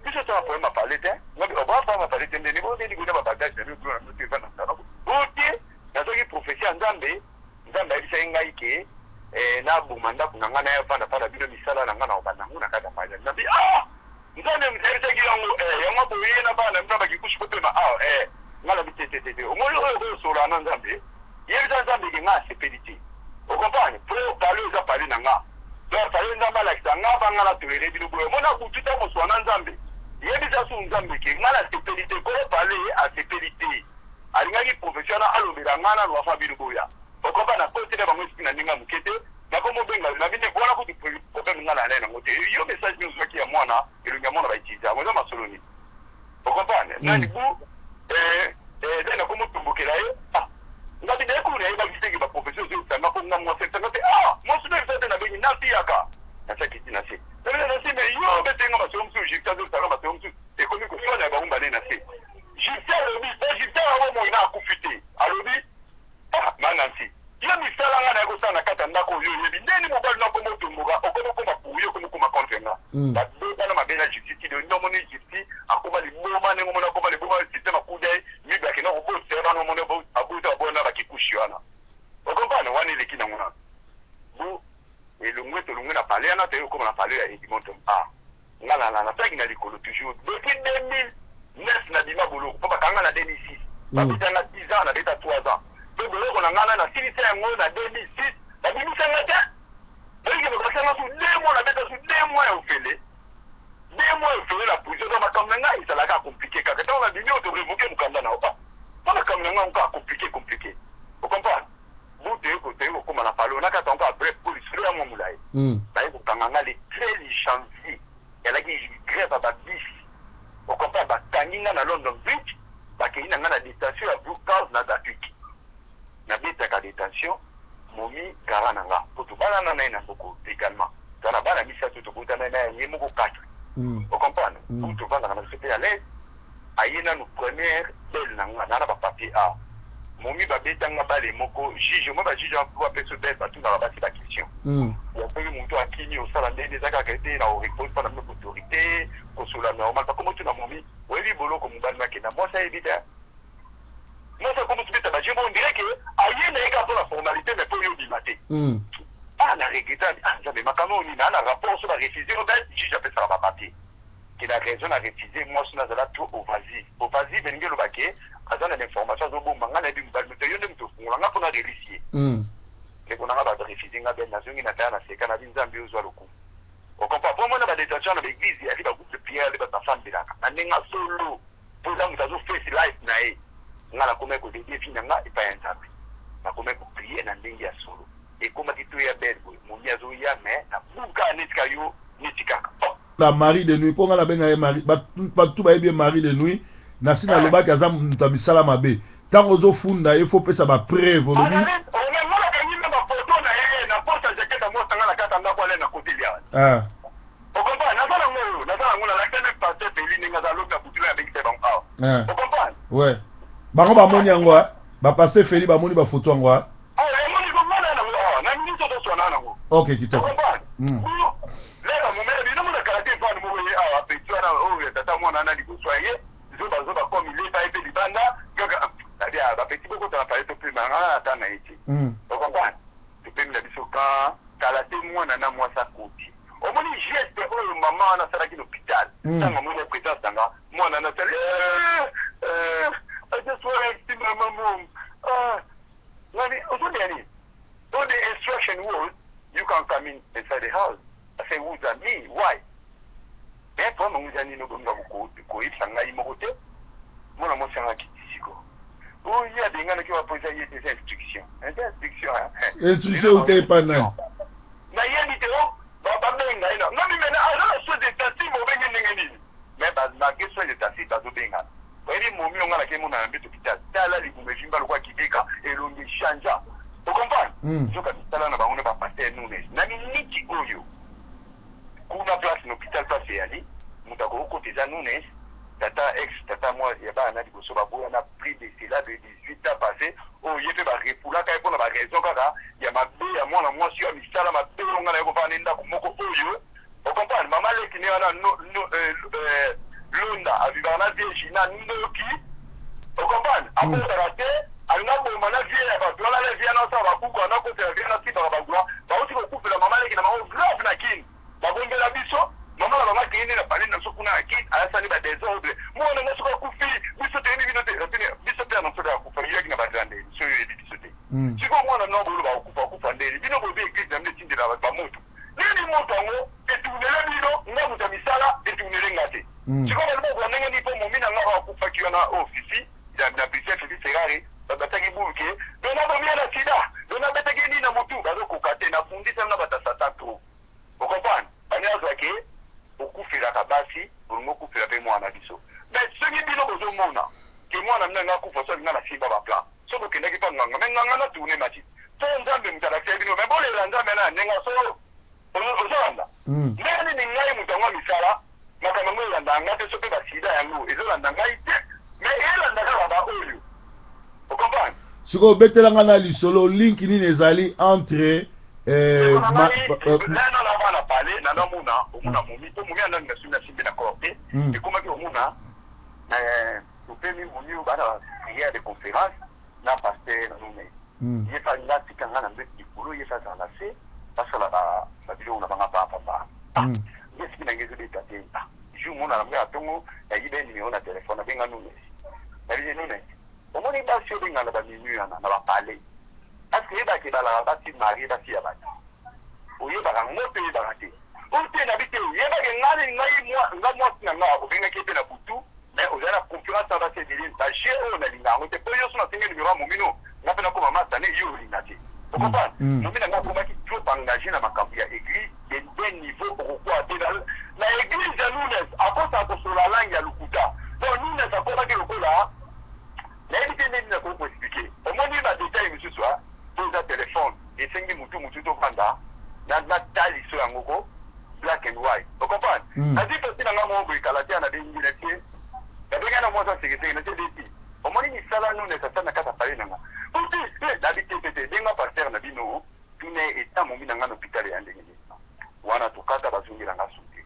biso tona problème ya palais te." Ngabi oba problème ya palais te ndeni bondeni kuna babagage na bino kuna na bino te, evanda na ote. Nazwaki prophétie ya Nzambe. Nzambe ayebisaki ngai ke naboma ndako na ngai, nayavanda mpa na bino, misala na ngai na kobanda yango na kati ya palais. Nabi: "Ah, Nzambe moto ayebisaki yango yango boye na bana bino bakikushi kopema awa." Ngai nabi: "Te te te te, omoni oyo koyosola na Nzambe, yebisa Nzambe ke ngai asepeli te." Ocomprendre? Po palais eza palais na nga, donc palais Nzambe alakisa nga mpa nga na tolere bino boye. Omona butu ta moswa na Nzambe, yebisa su Nzambe ke ngai nasepeli te, kolo palais asepeli te, alingaki prophétie wana alobela ngai nanu afa bino boya. Okomba na kotela bango esprit na ndenge ya moke te. Nakomobenga na bino wana kutu problème ngai na nango te. Yo message nyonso ozwaki ya mwana, elongi ya mwana bautilize yango, eza masolo nini? Ocomprendre? Nani bu nde nakomotumbukela ye. Ah, ngabi naye kuna nayebaki teke baprofesseur ozoyebisanga mpo nga mwasi ebisanga te. Ah, mwasi no ebisa te. Nabengi nasiyaka, natiaki ti na se, nabena na se, mais yo obetenga masolo mosusu. Justin azobisanga masolo mosusu, ekomi koswana ya bango mbale na se. Justin alobi po Justin yango moi na akufi te, alobi: "Ah, manansi, yo misala nga naye kosala na kati ya ndako oyo, oyebi ndeni mobali nakoma otomboka, okoma okoma pourri, okoma okoma contre nga." Babebana mabe na Justice ti nde omoni Justice akoma liboma, ndenge omoni akoma liboma, système akuda ye mibe, akenda kobotisa bana, omoni abota babona bakikushi wana. Ocomprendre? Wana eleki nango na bo elongwe, tolongwe na palais wana, toyei kokoma na palais ya Edmonton. Ah, nga na nataki na likolo toujours depuis 2009. Nabima boloko mpo bakanga na 2006, babetanga 10 ans, nabeta 3 ans mpe boloko na ngai na nasilisa yango na 2006. Babimisanga te, oyike bakasanga su 2 mois, nabeta su 2 mois ya ofele, 2 mois ya ofele na prison. Donc makambo na ngai ezalaka compliqué kaka. Ntango nabimi oyo, torévoquer mokanda na opa mpo makambo na ngai kaka compliqué compliqué. Ocomprendre? Bu toye kokóma na palais nakata yango. Bref, po lisolo yango molai, baye kokanga nga le 13 janvier, ezalaki grève ya babisi. Ocomprendre? Bakangi nga na London Bridge, bakei na nga na detention ya Blue Cars na Gatwick. Nabetaka detention, momi garant na nga po tobalana na ye na mboko légalement, toza na bana misato, tobotana na ye moko 4. Ocomprendre? Po tovandaka na biso mpe à l'aise. Aye nanu première bail na nga na bapapier a momi, babetanga bale moko juge mo bajuge bapesa bail, batunaka basi baquestion ya soki motu akimi, osala ndenge eza kaka ete na orepose mpo na bino autorité kosola normal. Bakoma tuna momi: oyebi boloko mobali makenda? Mwasi ayebi te. Mwasi akomi tobeta baje mo, on dirait que aye na ye kaka mpo na formalité, mais mpo yo obima te. Ah, na regretter. Ah Nzambe, makambo oyo nini? Na rapport so barefuse yo bail, juge apesaka bapapier ke na raison na refuse, mwasi nazala trop evasive. Evasive elingi eloba ke aza na l'information, azobomba. Ngai nayebi mobali moto, yo nde moto ofungola nga mpona release ye. Ndeko na nga, barefuse nga bail, nazongi na kaya na seka na bi Nzambe ozwa lokumu. Ocomprend? Po mona badétention na baeglise yali bagroupe de prière, ali bato basambelaka na ndenge solo, mpo eza moto azoface life na ye. Nga nakomaki kodédier vie na nga epai ya Nzambe, nakomaki koprier na ndenge ya solo. Ekomaki to ya bail boye, momi azoya, mais nabuka neti ka yo, neti kaka La mari de nuit, mpo nga nabenga ye mari, bato bayebi ye mari de nuit. Nasi nalobaki aza moto ya misala mabe. Ntango ozofunda ye, faut opesa bapreuve. Olobi onamonaka na bafoto na ye na poche ya jaquette ya mwasi nga na kati ya ndako ale na kote lia. Ocomprendre? Naza nango oyo, naza nango, nalakisa même pasteur Feli ndenge aza lobi na butu, abengisa bango awa. Ocomprendre? Ouais, bango bamoni yango, bapasteur Feli bamoni bafoto yango. Emoni komona nango awa na minute tozoswana nango. Ok, kitoko. Leka momele bino mona kala te, vane moko ye awa, petit wana oyo ya tata mwana wana liboso ya ye, zobazoba komi leta ye mpe libanda kaka abia bapeti bokota na pale, topema nga na ata na ye te. Ocomprendre? Topemi na biso kan kala te, mwana na mwasi akoti. Omoni geste oyo mama wana asalaki na hôpital? Ntango amoni ya présence na nga, mwana wana asali: "I just want to see my mom." Ah, ngani ozolia nini? So the instruction was, you can come in inside the house. I say, who's that? Me? Why? Mais problème yango eza nini? Obominga koyebisa ngai moko te. Mwana mwasi yanga akiti siko oyo ye abenganaki wa mpo eza ye te, eza instruction, eza instruction. Instruction euta epa nani? Nayebi te. O babenga ye na ngami mena aza na soins intensifs, obenge ndenge nini? Mais malgré soins intensifs, bazobengana. Oyebi momi onga nake mona na mbeto hôpital, tala libumu evimba lokola kibeka, elongi echangea. Ocomprendre? Nzoka misala na bango na bapasteur Nunes na miniti oyo kuna place na hôpital, place eyali moto akokota eza Nunes, tata ex tata mwa ya bana na liboso baboya na plus de cela de 18 ans passé. Oyo ye mpe barefulaka ye mpona baraison kaka ya mabe ya mwana mwasi ya misala mabe oyo nga na ye kovanda nde ndako moko oyo. Ocomprendre? Mama leki ne wana Londa avivaka na vie Gina ndoki. Ocomprendre? Abotaka te, alinga boma na vie ya bato wana, na vie wana osala babuku wana, akotela vie wana, simbaka bagwa bauti kokufela mama leki na bango grave na Kini, babombela biso mama na bango, akei nde na palais na biso kuna na Kini, ayasani badésordre. Mwana nga soki akufi, biso toyebi bino te, biso mpe na soki akufa yoyaki na bagrande so oyo oyebi biso te. Sikoyo mwana no boloba akufa, akufa ndeni? Bino boyebi église na bino etindela bato bamoto nini? Moto yango etunele bino, nga moto ya misala etunele nga te. Sikoyo baloba kozwa ndenge nini? Mpo momi na nga oyo akufaki wana, oyo Fifi na Bruxelles, Fifi Ferrari, bataki bulu ke do nabomi ye na sida, do nabetaki ye nini na motu, bazokoka te. Nabundisami na bato ya Satan trop. Ocomprendre? Bani azwa ke okufelaka basi, olingi okufela mpe mwana biso. Mais soki bino bozomona ke mwana bino alingi akufa, so alinga na simba baplan, so bokendaki mpa nganga, mais nganga na tourne mati to Nzambe moto alakisa bino, mais bolela Nzambe na ndenge solo ozolanda ndenge nini. Ngai moto yango ya misala, makambo yango elanda nga te, so mpe basida yango ezolanda ngai te, mais elanda kaka baoyo. Ocomprendre? Sikoyo obetelanga na lisolo, link nini ezali entre Nano na bana pale, nanamona omona momi mpo momi anani nasumi nasimbi na corps te. Ekomaki omona topemi momi oyo bana prière de conférence na pasteur Nume. Ye fa nga tika nga na mbeto likolo, ye fa azala na se, basala babiloko na banga pambapamba. Nde soki nange ezobeta te, jour mona na nga ntongo, nayiba ye numéro na telefone, nabenga Nunes, nabisi: Nunes, omoni basi obengana baminu wana na bapale, parce que oyebaka ebalaka basi mariées, basi ya bato, oyebaka ngo te? Oyebaka te o te? Nabi te, oyebake ngai nga mwasi na nga obengaki ye mpe na butu, mais ozali na concurrence na basi ebele. Baje oyo nalinga yango te, mpo yo so nasengi numéro ya momino nga mpe nakoma masane, yo olinga te. Ocomprendre? Momi na nga akomaki. trop engagé na makambo ya église de niveau okokwaa te na église ya Nunes. Akosaka kosola langue ya lokuta. Donc Nunes akomaki lokola, nayebi te ndenge nakoki koexpliquer. Omoni badétail mosusu po eza telefone, esengi mutu tovanda nataliso yango ko black and white, ocomprendre? Nazwi pesi na nga moko boye, kala te nabengi na tie, nabengai na mwasi asekeseke na tie deti. Omoni misala Nunes asali na kati ya pale na nga uti nabi te te te. Benga pasteur na bino, tuna eta momi na nga na hôpital ya ndenge nini wana. Tokata, bazongelanga su te.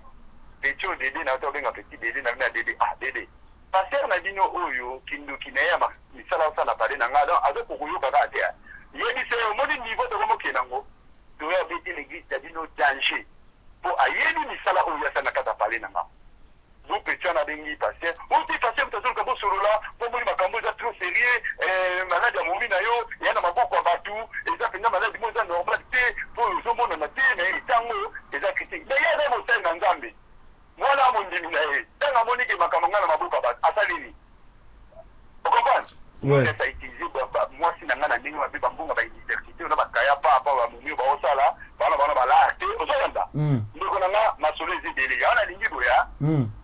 Petit oyo Dede na to obenga petit Dede na bino ya Dede, ah Dede, pasteur na bino oyo kindoki na ye ya misala osala pale na nga, donc azokoka koyoka kaka te. Yebisa ye, omoni niveau tokomokende yango, toyo abeti l'église na bino danger, mpo ayebi misala oyo asali na kati ya pale na nga. Bu petit wana abengi pasteur oti, pasteur moto azoluka bosolola mpo moni makambo eza trop sérieux. Maladi ya momi na yo eya na maboko ya bato, eza mpenza maladi mo eza normal te, mpo ozomonana te na ye, ntango eza critique. Mais ye aza mosali na Nzambe, mwana mondimi na ye. Ntango amoni ke makambo ngai na maboko ya bato, asali nini? Ocomprendre? Nyonso autiliser mwasi na ngai na ndenge mabe, bambonga bauniversité ona bakaya papa bamomi oyo baosala bana bana balare te. Ozolanda, ndeko na nga, masolo eza ebele. Yango nalingi boya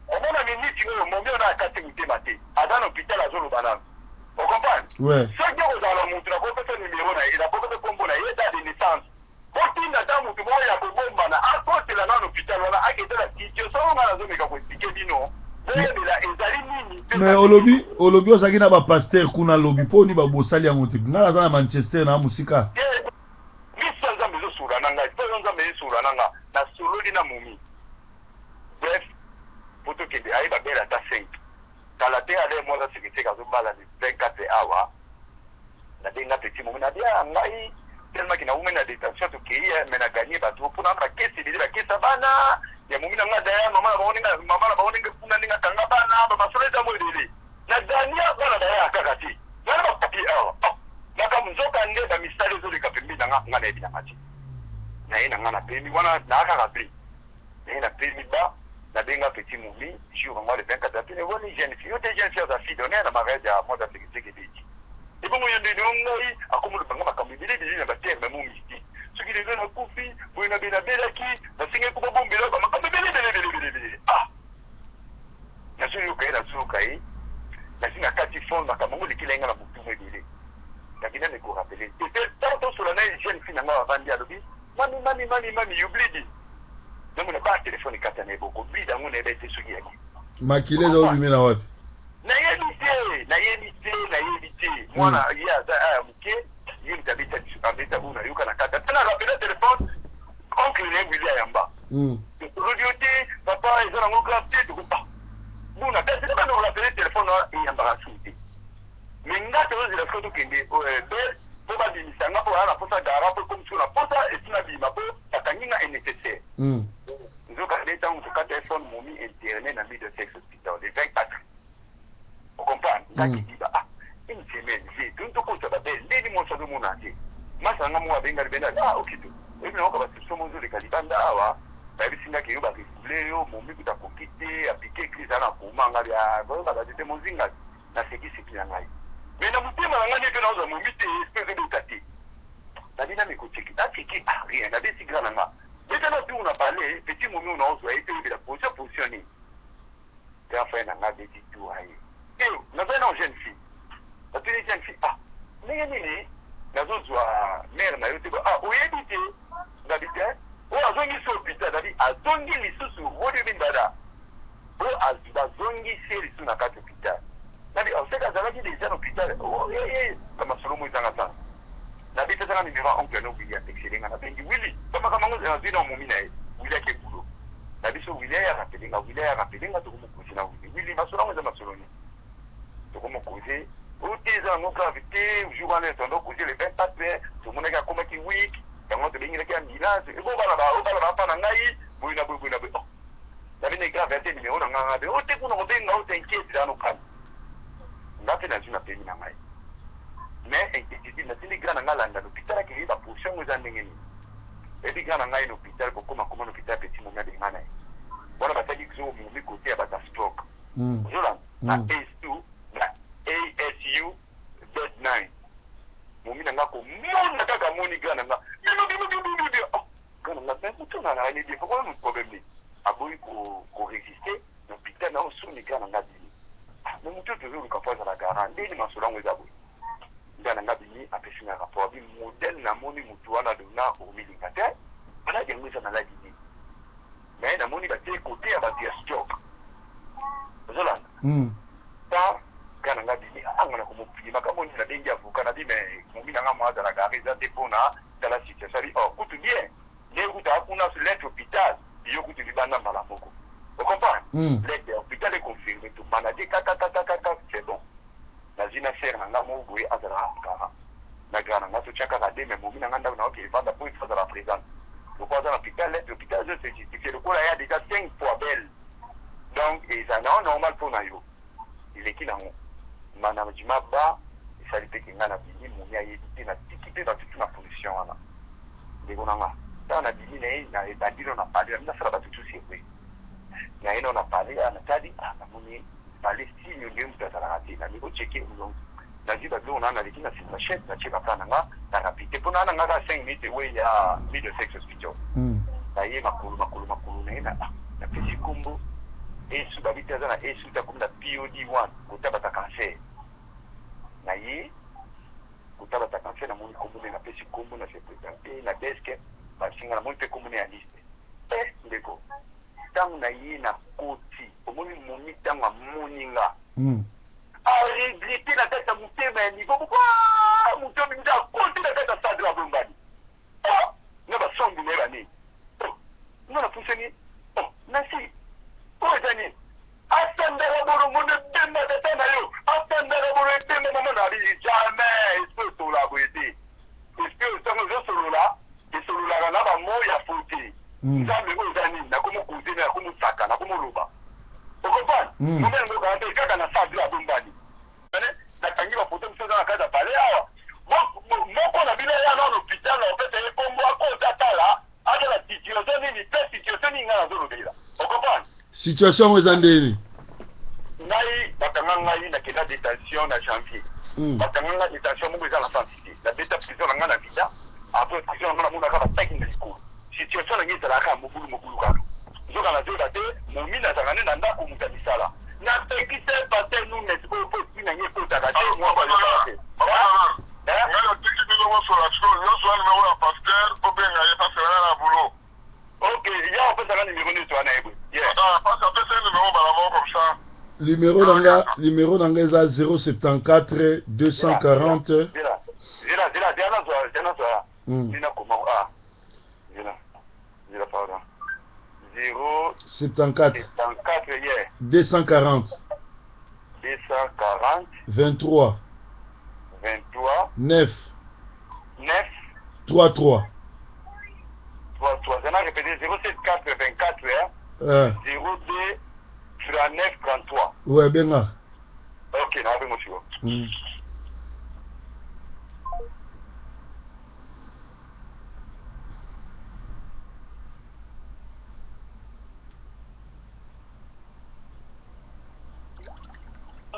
omona miniti oyo momi oyo akati motema te, aza na hôpital, azoloba nano, ocomprendre? Soki okozala na mutu, nakopesa numero na ye, nakopesa nkombo na ye, date de naissance. Botinda ata mutu moko ya kobombana akotela nano hôpital wana, aketela situation oyo ngai nazomeka koexpliquer bino, boyebela ezali nini. Mais olobi ozalaki na bapasteur kuna lobi, mpo oni babosali yango te? Ngai naza na Manchester, na mosika. Miso ya Nzambe ezosola na ngai, mpo Nzambe ezosola na nga. Nasololi na momi. Bref, po tokende ayeba bele ata 5 kala te, ale mwasa sekeseke azobala le 24 awa. Nabenga petit momi, nabia ngai tellement ke naumeli na détention, tokei me na gagné bato mpona bakesi ebele, bakesa bana ya momi na nga daya, mama na bango ndenge, mama na bango ndenge kuna, ndenge akanga bana, bamasolo eza mo ebele. Na gagner bana daya kaka te wana bapapier awa makambo. Nzoka nde bamisala ezoleka pembeni na nga, nga nayebi nanga te. Naye na nga napemi wana, naa kaka pe naye napemi ba nabenga petit momi jour yango le 24. Apene woni jeune fille yo te, jeune fille aza fille d'honneur na mariage ya mwasi asekeseke beti. Ebongo yo ndenge ngai akomolobanga makambo ebele ebele na baterme mo mystique, soki lelo nakufi boye, na nabelaki, nasengeli ko babombela bamakambo ebele ebele ebele ebele ebele. Ah, nazoyoka ye, nazoyoka ye, nasi na kati fond makambo yango elekeli nga na butumu ebele. Nakenda me korappeler te ntango tosola na ye, jeune fille na ngai avandi, alobi: "Mami, mami, mami, mami, you bleeding." Namona ba telefone ekata na eboko bleed yango, nayeba ete soki yaki. Makili eza obimela wapi? Nayebi te, nayebi te, nayebi te. Mwana ye aza aya moke, ye moto abeta, abeta bongo, nayoka na kati ata na rappeler telefone, oncle na ye Wili ayamba. Tolobi yo te, papa, eza nango grave te, tokopa buna. Kasi kaka na orappeler telefone wana, eyambaka suku te. Me nga tozozela sikoyo tokende bel mpo babimisa nga, mpo baya na posa gara, mpo ekomi sikoyo na posa esi nabima, mpo bakangi nga nécessaire. Nzoka nde ntango tokata phone, momi interne na Middlesex Hospital le 24, ocomprendre? Ngaki diba, ah, une semaine je toni tokota babele ndeni mwasi azomona te. Masa nanga moko abenga libenda: "Ah, Okito, oyebi nayoka basoupçon mo ezoleka libanda awa. Bayebisi ngaki yo barefouler yo, momi kuta akoki te, apike crise, aza na koma." Ngai koyoka bato te, mozinga nasekiseki na ngai, me na motema na ngai nde mpe naozwa momi te, mpe ezobeta te. Nabi nami kocheki, nacheki, ah, rien. Nabesi grand na nga: "Beta na tour na palais petit momi oyo, naozwa ye te, oyebela position nini." Grand frère na nga abeti tour, aye e nazali na jeune fille. Natuni jeune fille: "Ah, ndenge nini nazozwa mare na yo te?" "Ah, oyebi te?" Ngabi te. Oyo azongisi hôpital, nabi azongi lisusu wodi bindada oyo bazongisi ye lisusu na kati hôpital. Nabi oseka azalaki déjà na hôpital bamasolo mo ezanga sana. Nabi pesanga numéro ya oncle no Willi, atexele nga. Nabengi Willi, bamakambo yango nazwi na momi na ye. Willi ake bulo na biso, Willi ayaka pelenga, Willi ayaka pelenga. Tokomokoze na Willi. Willi, masolo yango eza masolo nini? Tokomokoze oyo te, eza yango grave te. Jour wana tondo koze le 24, tomonaki akomaki week yango, tobengelaki ambulance ebo bana bana bapa na ngai boye na boye, boye na boye. Oh, nabi grave te, numéro na ngai ngabe o te kuna kobenga o, t'inquiète, eza no calme. Nga mpe nazwi na pemi na ngai, mais inquiétude. Natindi grand na ngai alanda na hôpital, akei baposition yango eza ndenge nini. Eyebi grand na ngai na hôpital, kokoma koma na hôpital, petit momi abenga na ye wana, bataki zo momi kote ya bato ya stroke. Ozolanda na ASU, na ASU bed 9. Momi na nga komona kaka, moni grand na nga, bino bino bino bino. Tozalaka ne bien, pourquoi nous problème nini? Aboyi ko résister na hôpital na osoni. Grand na nga bimi, mais moto oyo tozoluka mpo azala garant, ndeni masolo yango eza boye. Nga na nga bimi, apesi nga rapport abi modèle namoni motu wana dona omilinga te, maladi yango eza maladi nini? Mais namoni batie kote ya bato ya stroke, ozolanda. Ta nga na nga bimi, anga na komopili makambo nini, nabengi avocat nabi, mais momi na nga mo azala garant eza te mpona tala situation. Abi oh, kutu bien nde kutu akuna lettre hôpital, yo kutu libanda mbala moko, ocomprendre? Lettre ya hôpital econfirme, tomanage kakakakakaka, c'est bon. Nazwi na sœur na nga moko boye azalaka garant na grand na nga, totya kaka de, mais momi na nga ndako na oke evanda mpo ifo azala présente lokola aza na hôpital. Lettre hôpital ezo se justifie lokola ya déjà cinq fois belle, donc eza nao normal mpo na yo eleki nango management ba esali mpe ke ngai nabimi, momi ayebi te, natiki mpe bato tu na position wana. Ndeko na nga, ntango nabimi na ye na ebandi no na pale, nami nasala bato tu surprise na ye no na pale. A natali, namoni pale signe nde moto azalaka te. Nami kocheke, donc nazwi babiloko na naleki na nsima chef, natie baplan na nga na rapide mpo naa na nga kaka 5 minutes ewe ya Middlesex Hospital. Naye makolo makolo makolo na ye na napesi nkombo esu babi te, aza na esu te, akomi na pod 1 kotabata cancer na ye, kotabata cancer. Namoni nkombo nde napesi nkombo na se présente na desk, basinga, namoni mpe nkombo ne ya liste. E ndeko, ntango na ye na koti, omoni momi, ntango amoni nga, aregretter na kati ya motema ya niveau moko, moto abimisa akoti na kati ya stade abombani na basombi na ye banini. Nga napusani nasi oyo eza nini? Atandaka bolongo nde ebemba tata na yo, atandaka bolo ebemba mama na abi. Jamais esprit osolola boye te. Esprit ntango ezosolola, esololaka na bamo ya fo te. Nzambe oyo eza nini? Nakomokuze, nakomosaka, nakomoloba, ocomprendre? Momi yango kaka te, kaka na sable abombani. Nakangi bafoto mosusu eza na kati ya palais awa. Moko na bino ya nano hôpital na opesa ye kombo, akota tala, atala situation nini mpe situation nini ngai nazolobela, ocomprendre? Situation yango eza ndeni? Ngai bakanga ngai, nakenda détention na janvier. Bakanga ngai détention moko eza na sens te. Nabeta prison na ngai na vida, après prison na ngai namonaka bataki na likolo. Situation na ngai ezalaka mobulu mobulu kaka, nzoka nazoyeba te. Momi nazalaka nde na ndako, moto ya misala napekisa pasteur Nunes oyo mpo esprit na ngai ekotaka te, mwa bayokaka te. Ngai natiki bino bosola sikoyo nyonso wana. Numero ya pasteur, obenga ye parce que na boulot. Ok, ya opesaka numero nyonso wana ye boye. Parce apesa ye numero mbala moko comme ça. Numéro na nga eza 074 240. Zela, zela, zela, zela, nazwa, zela, nazwa. Nina koma, ah, zela, zela, pardon, 0 74. 74, yeah. 240. 240. 23. 23. 9. 9. 3 3. 3 3. Zana répété: 074 24, hein? 02 39 33. Ouais, benga. Ok, na bengo siko.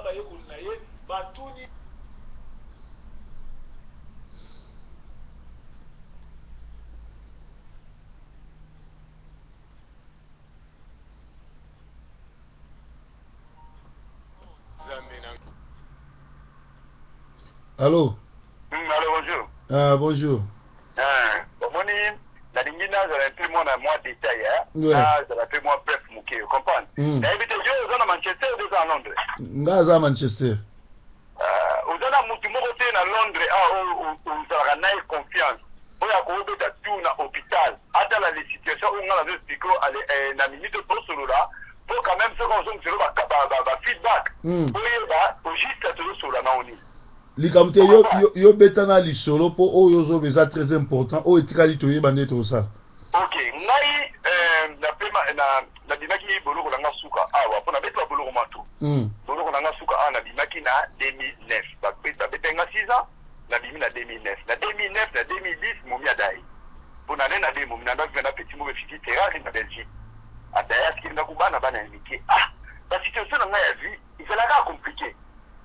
Bayekoli na ye batuni. Nzambe na Allô? Allô, bonjour. Ah, bonjour. Ah, omoni, nalingi nazala mpe mwana mwa détail, Ouais. nazala mpe mwa bref moke, comprendre? Nayebi te, yo oza na Manchester oza na Londres? Nga aza Manchester. Ah, oza na mutu moko te na Londres awa oyo ozalaka na ye confiance, oyo akobeta tour na hôpital, atala les situations oyo nga nazo expliquer na minute tosolola, mpo quand même soki ozongiselo ba feedback, oyeba au juste tozosolola nao nini? Likambo te, yo beta na lisolo mpo oyo ozoba eza très important. Oyo etikali toyeba nde tokosala. Ok, ngai napema nabimaki boloko na nga suka awa mpo nabeti baboloko mwa boloko na nga suka awa, nabimaki na 2009. Babetaki nga 6 ans, nabimi na 2009. Na 2009, na 2010 momi adaye mpo na nde na de momi nandaki na petit moko efiki Ferrari na Belgique, adaye atikeli nga kubana bana ya mike. Ah, basituation na ngai ya vie ezalaka compliqué.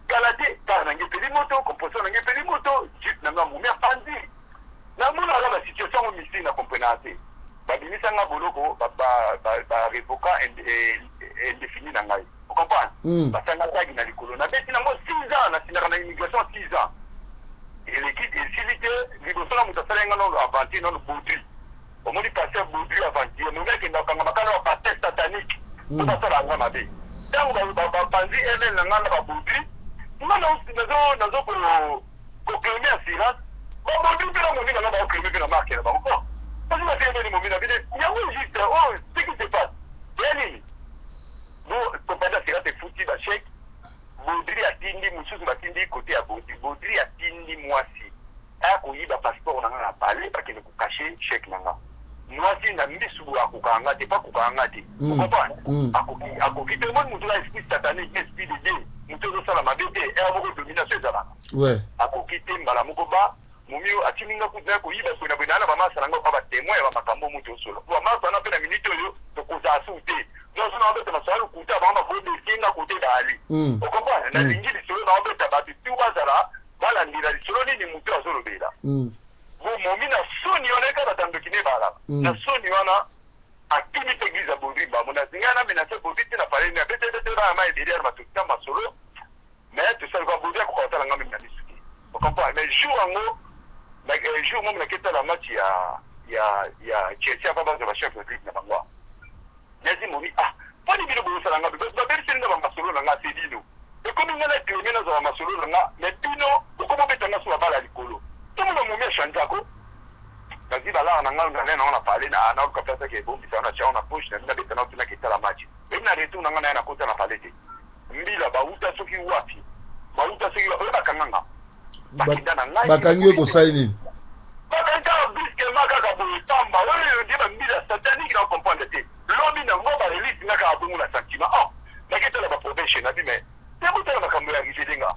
Kala te kar na ngai epeli moto, compression na ngai epeli moto, jeep na ngai momi apanzi. Namonaka basituation yango mystique, na comprenaka te. Babimisa nga boloko, barevoka indéfini na ngai, ocomprendre? Basanga tagi na likolo, nabeti nango 6 ans, nasindaka na immigration 6 ans eleki, esili te. Liboso na moto asala nga nano aventure nano Baudry, omoni pasteur Baudry aventure momi akenda kokanga makala ya pasteur satanique mpo basala yango mabe. Ntango bapanzi ml na ngai na babaudry, nga nazo koclaimer assurance. Babaudry mpe na momi na nga baoclaimer mpe na marque na bango parce batelemeli momi na bino. Yango juste oyo, ce qui se passe eya nini? Bo compagnie assurance efuti bachèque, Baudry atindi mosusu, batindi kote ya Baudry. Baudry atindi mwasi aya koyiba passeport na nga na palais, bakende kocacher chèque na nga. Mwasi na misu boye akokaka nga te, mpo akokaka nga te, ocomprendre? Akoki te. Omoni motu na esprit satanique, esprit de Dieu, motu ezosala mabe te, ere moko domination ezalaka. Akoki te. Mbala moko ba momi oyo atindi nga kutu na koyiba boye na boye naa na bamasa na nga pa batémoin ya bamakambo moto osolo po bamasa wana mpe na minute oyo tokozala su te. Donc so naobeta masolo ya lokuta, bango bakodesie nga kote baali, ocomprendre? Nalingi lisolo naobeta, bato tu bazala balandela lisolo nini motu azolobela. Bo momi na soni wana eka batandoki ne balaka na soni wana, akimi te église ya Baudry. Bamo ngai na menace Baudry te na palais, abetebete bana ma ebele yana batokita masolo, mais tosali kwa Baudry akoka kotala nga meme na misu te, ocomprendre? Mais jour yango, jour momi naketala match ya Chelsea avant bazwa bachef ligue na bango, nazi momi: "Ah, mponi bino bozosala nga, babebiseli nga bamasolo na nga, se bino ekomi nga na claimer, nazwa bamasolo na nga, mais bino bokomi obeta nga so babala likolo." Tomona momi achangeako, nazwi balara na ngai, nzala nango na pale, naluka place ake ebombisa na tia na poche na nabeta na otunaki etala match. Eyi na retour na ngai na ye, nakota na pale te, mbila bauta soki wapi, bauta soki oyo, bakanganga, bakenda na ngai. Bakangi yo kosali nini? Bakangi kaka brusquement, kaka boye pamba oyo nde bambila satanique na comprendre te. Lobi nango barelease nga kaka bongo na sentiment. Oh, naketala baprobation nabi, mais te botala makambo ya arrivé nga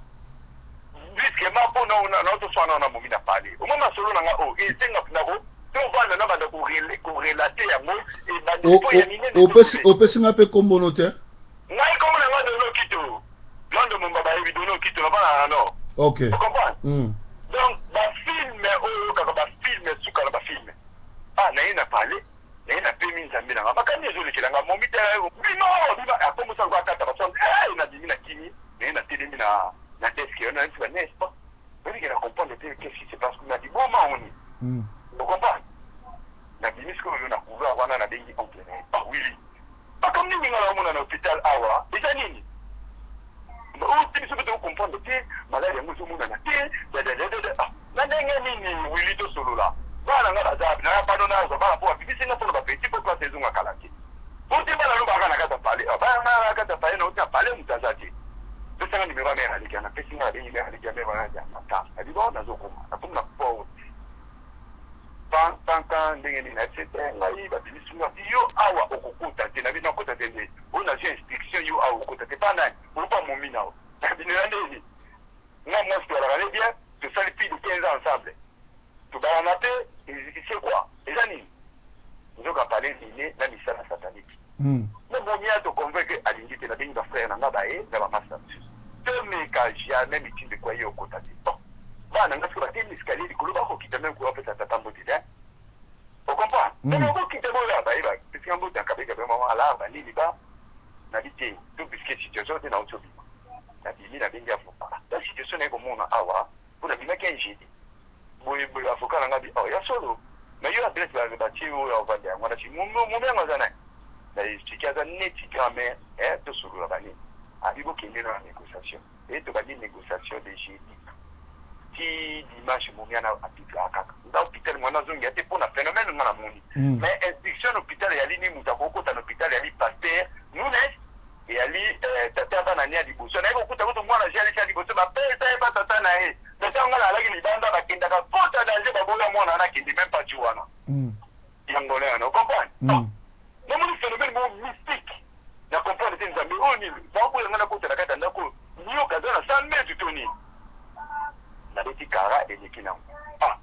brusquement mpo naotoswana na momi na pale. Omoi masolo na nga oyo esenga nako tovanda na banda korelater yango ebandi mpo ya minene. Opesi nga mpe kombono te. Ngai kombo na nga Dono Kito Lando Momba, bayebi Dono Kito na bana na no. Ocomprendre? Donc bafilm oyo kaka bafilm, suka na bafilm. Ah, naye na pale, naye napemi Nzambe na nga, makambo ezolekela nga. Momi te, bima bima, akombosa ngo akata baswan. Nabimi na kimi, naye natelemi na desk yo, nayebisi ba n'est-ce pas, oyebike na comprendre te qu'est-ce qui se passe kuna, liboma oni, ocomprendre? Nabimi sikoyo na couloir wana, nabengi oncle na ye: "Ah Willi, makambo nini nga naomona na hôpital awa? Eza nini oyo te? Biso mpe tokocomprendre te, maladi yango ezomonana te dadadadada. Ah, na ndenge nini? Willi, tosolola. Bana nga baza na pano, nazwa bana mpo babimisi nga mpona bapeti mpo place ezonga kala te, po te bana no baka na kati ya pale. Bana nga na kati ya pale, nauti na pale, moto aza te. Pesanga nimero ya mare aleki." Napesi nga, nabengi mare aleki ya mare wana ya mata, nabi: "Bon, nazokoma, nakomi na porte panpankan ndenge nini?" Nayebisi te ngai babimisi nga, yo awa okokota te. Nabi: "Nakota te nde oyo nazwi instruction, yo awa okokota te." "Pa nani?" "Opa momi na o." Nabi: "Nela ndeni nga mwasi toyalaka ne bien, tosali plus de 15 ans ensemble, tobalana te, c'est quoi, eza nini?" Nzoka pale nini na misala satanique. Me momi ya toconvaincre, alingi te. Nabengi bafrère na nga, baye na bamasta mosusu, tomeka jamais mitindo ekwa ye okota te. Bon, bana nga soki batemi escalier likolo, bakokita meme koya opesa tata mbote te, ocomprendre? Okokita boya bayeba pesinga mbote, akabeka mama alar banini ba nabi te to puisque situation te nauti obima. Nabimi, nabengi avocat: "Ta situation naye komona awa mpo nabimaki un jeudi boye boye." Avocat na nga bi: "Oh, ya solo, mais yo adresse batie oyo avanda yango wana, momi yango aza nani?" Na expliquer, aza neti grand-mère, tosolola banini. Abi: "Bokende na négociation." E tobandi négociation de jeudi ti dimanche. Momi ana apikaka kaka nga hôpital, mwana azongia te mpo na phénomène nga namoni. Mais instruction na hôpital eyali ni moto akokota na hôpital eyali pasteur Nunes, eyali tata bana ni ya liboso. Naye kokuta kutu mwana jalisi ya liboso, bapesa ye pa tata na ye. Tata nga naalaki libanda, bakendaka kota danger, baboya mwana wana akende même pas ju wana yango na wana, ocomprendre? Namoni phénomène moko mystique, na comprendre te. Nzambe oyo nini? Baboya nga nakota na kati ya ndako oyo, nioka aza na 100 mètre to nini. Nabeti kara eleki nango. Ah,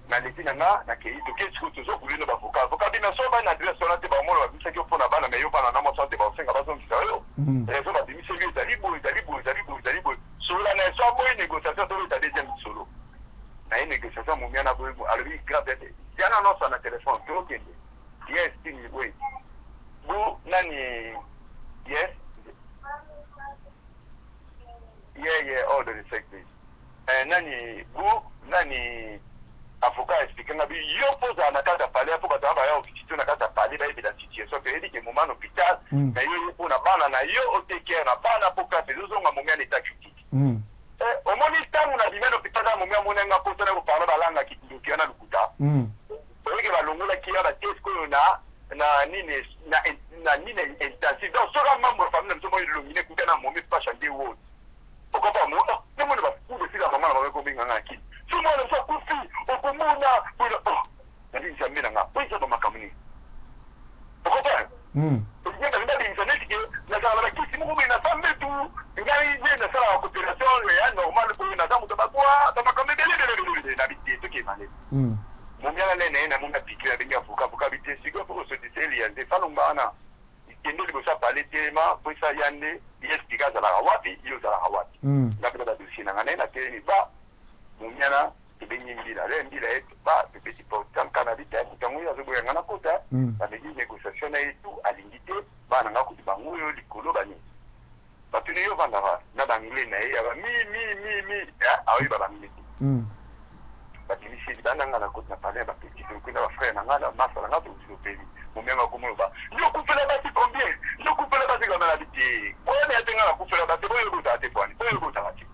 naleki na nga, nakei, toke sikoyo, tozokuli na bavocat. Avocat bina so bana adresse wana te, bamona babimisaki yo mpona bana, me yo bana na mwasi wana te, baosenga bazongisa yo. Raison babimiseli yo ezali boye, ezali boye, ezali boye, ezali boye. Solola na ye, so aboyi négociation, tobeta deuxième solo na ye négociation. Momia na boye, alobi grave te, yana nyonso na telefone, tokende. Yes, wait. Bu nani? Yes. Yeah, hold on a sec, please. Nani bu nani avocat explique nga bi yo mpo ozala na kati ya palais, mpo bato baya ovisite na kati ya palais, bayebela situation, toyebi ke moma na hôpital na yo, ye mpo na bana na yo, otekere na bana mpo classe ezozonga, momi ana état critique. Omoni, ntango na bima na hôpital na momi, amoni nga mposa na koparler, balangaki ndoki wana lokuta. Oyeke balongolaki ya batie sikoyo na nini intensive. Donc soki membre ya famille na biso moi elongi nekuta na momi pasha nde wot okopa mo nomoni bakude esika mama na bango ekobenganga na kini so mwana biso akufi, okomona boye. Oh, nabi Nzambe na nga, oyo eza bamakambo nini? Okopa babimisa neti ke nazala na bakisi moko boye na sa mbetu. Ngai nde nasalaka coopération ya normal boye, naza moto bakwa bamakambo ebele ebele ebele ebele. Nabi te, soki ebale momiala nde na ye namomi apike, abengi avocat. Avocat bi te, sikoyo mpo kosotisa elianze falonga wana, kende liboso ya palais, telema po esa ya nde ye explique azalaka wapi, ye ozalaka wapi. Nga mpe na badossier na nga na ye, natelemi ba momiana, tobengi mbila le mbila ye ba tobeti porte na bi te, moto yango oyo azoboya nga na kota. Bameki négociation na ye tu, alingi te. Bana nga kutu bango oyo likolo banini, batuni yo vandaka na banglais na ye ya ba mi mi mi mi, aoyeba banglais te. Babimisi libanda, nga na koti na palais, bapeti tokoki na bafrère na nga na masa na nga, topeli momianga komoloba: "Yo okufela basi combien? Yo okufela basi kama?" Na bi te, oyeba ya te, nga nakufela basi boyo ebotaka te pwani, boyo ebotaka te.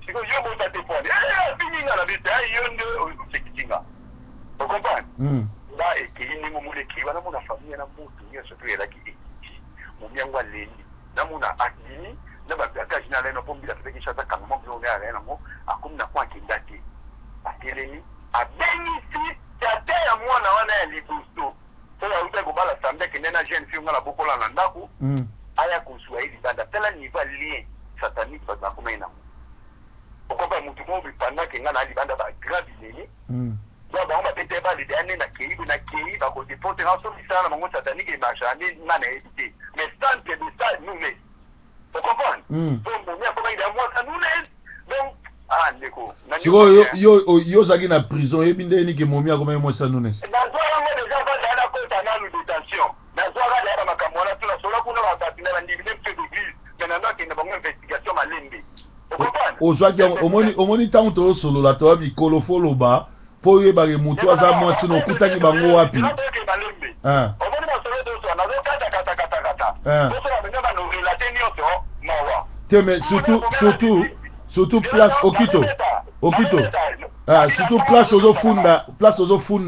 Sikoyo yo bota te pwani, afingi nga. Na bi te, yo nde osekisi nga, ocomprendre? Nga ekei ndenge omoni ekei wana, mona famille na motu nyonso to eyalaki ekiti. Momi yango aleli, namona abimi na babagage na alai na mpo mbila apesaki chance akanga mwa biloko naye alai nango, akomi na coin, akenda te, atelemi, abengisi tata ya mwana wana ya liboso oyo auti kobala samedi, akende na jeune fille nga na bokola na ndako, aya kozwa ye libanda. Tala niveau ya lien satanique bato bakomai nango. Okopa motu moko pendant ke nga na libanda, bagrand binemi. Donc bango babeta ye balede ya nde nakei boye, nakei bakodeporte nga. So misala na bango satanique emarchaka nde, nga nayebi te, mais centre de ça Nunes, ocomprendre? So momi akomaki da mwasa Nunes. Donc ah, ndeko. Sikoyo yo ozalaki na prison, oyebi ndenge nini ke momi akomaki mwasi ya Nunes? Nazwa yango déjà, vanda nakota nanu détention, nazwaka deya bamakambo wana tu, nasola kuna babato na bandimi ne biso d'église, mais nando akende bango investigation malembe, ocomprendre? Ozwaki yango, omoni ntango tozosolola, toya mikolo, foloba mpo oyebake motu aza mwasi na okutaki bango wapi. Malembe, omoni masolo tosoa, nazokatakatakata, tosola mpenza banorelate nyonso, mawa. Te, mais surtout place Okito, Okito, ah, surtout place ozofunda, place ozofunda.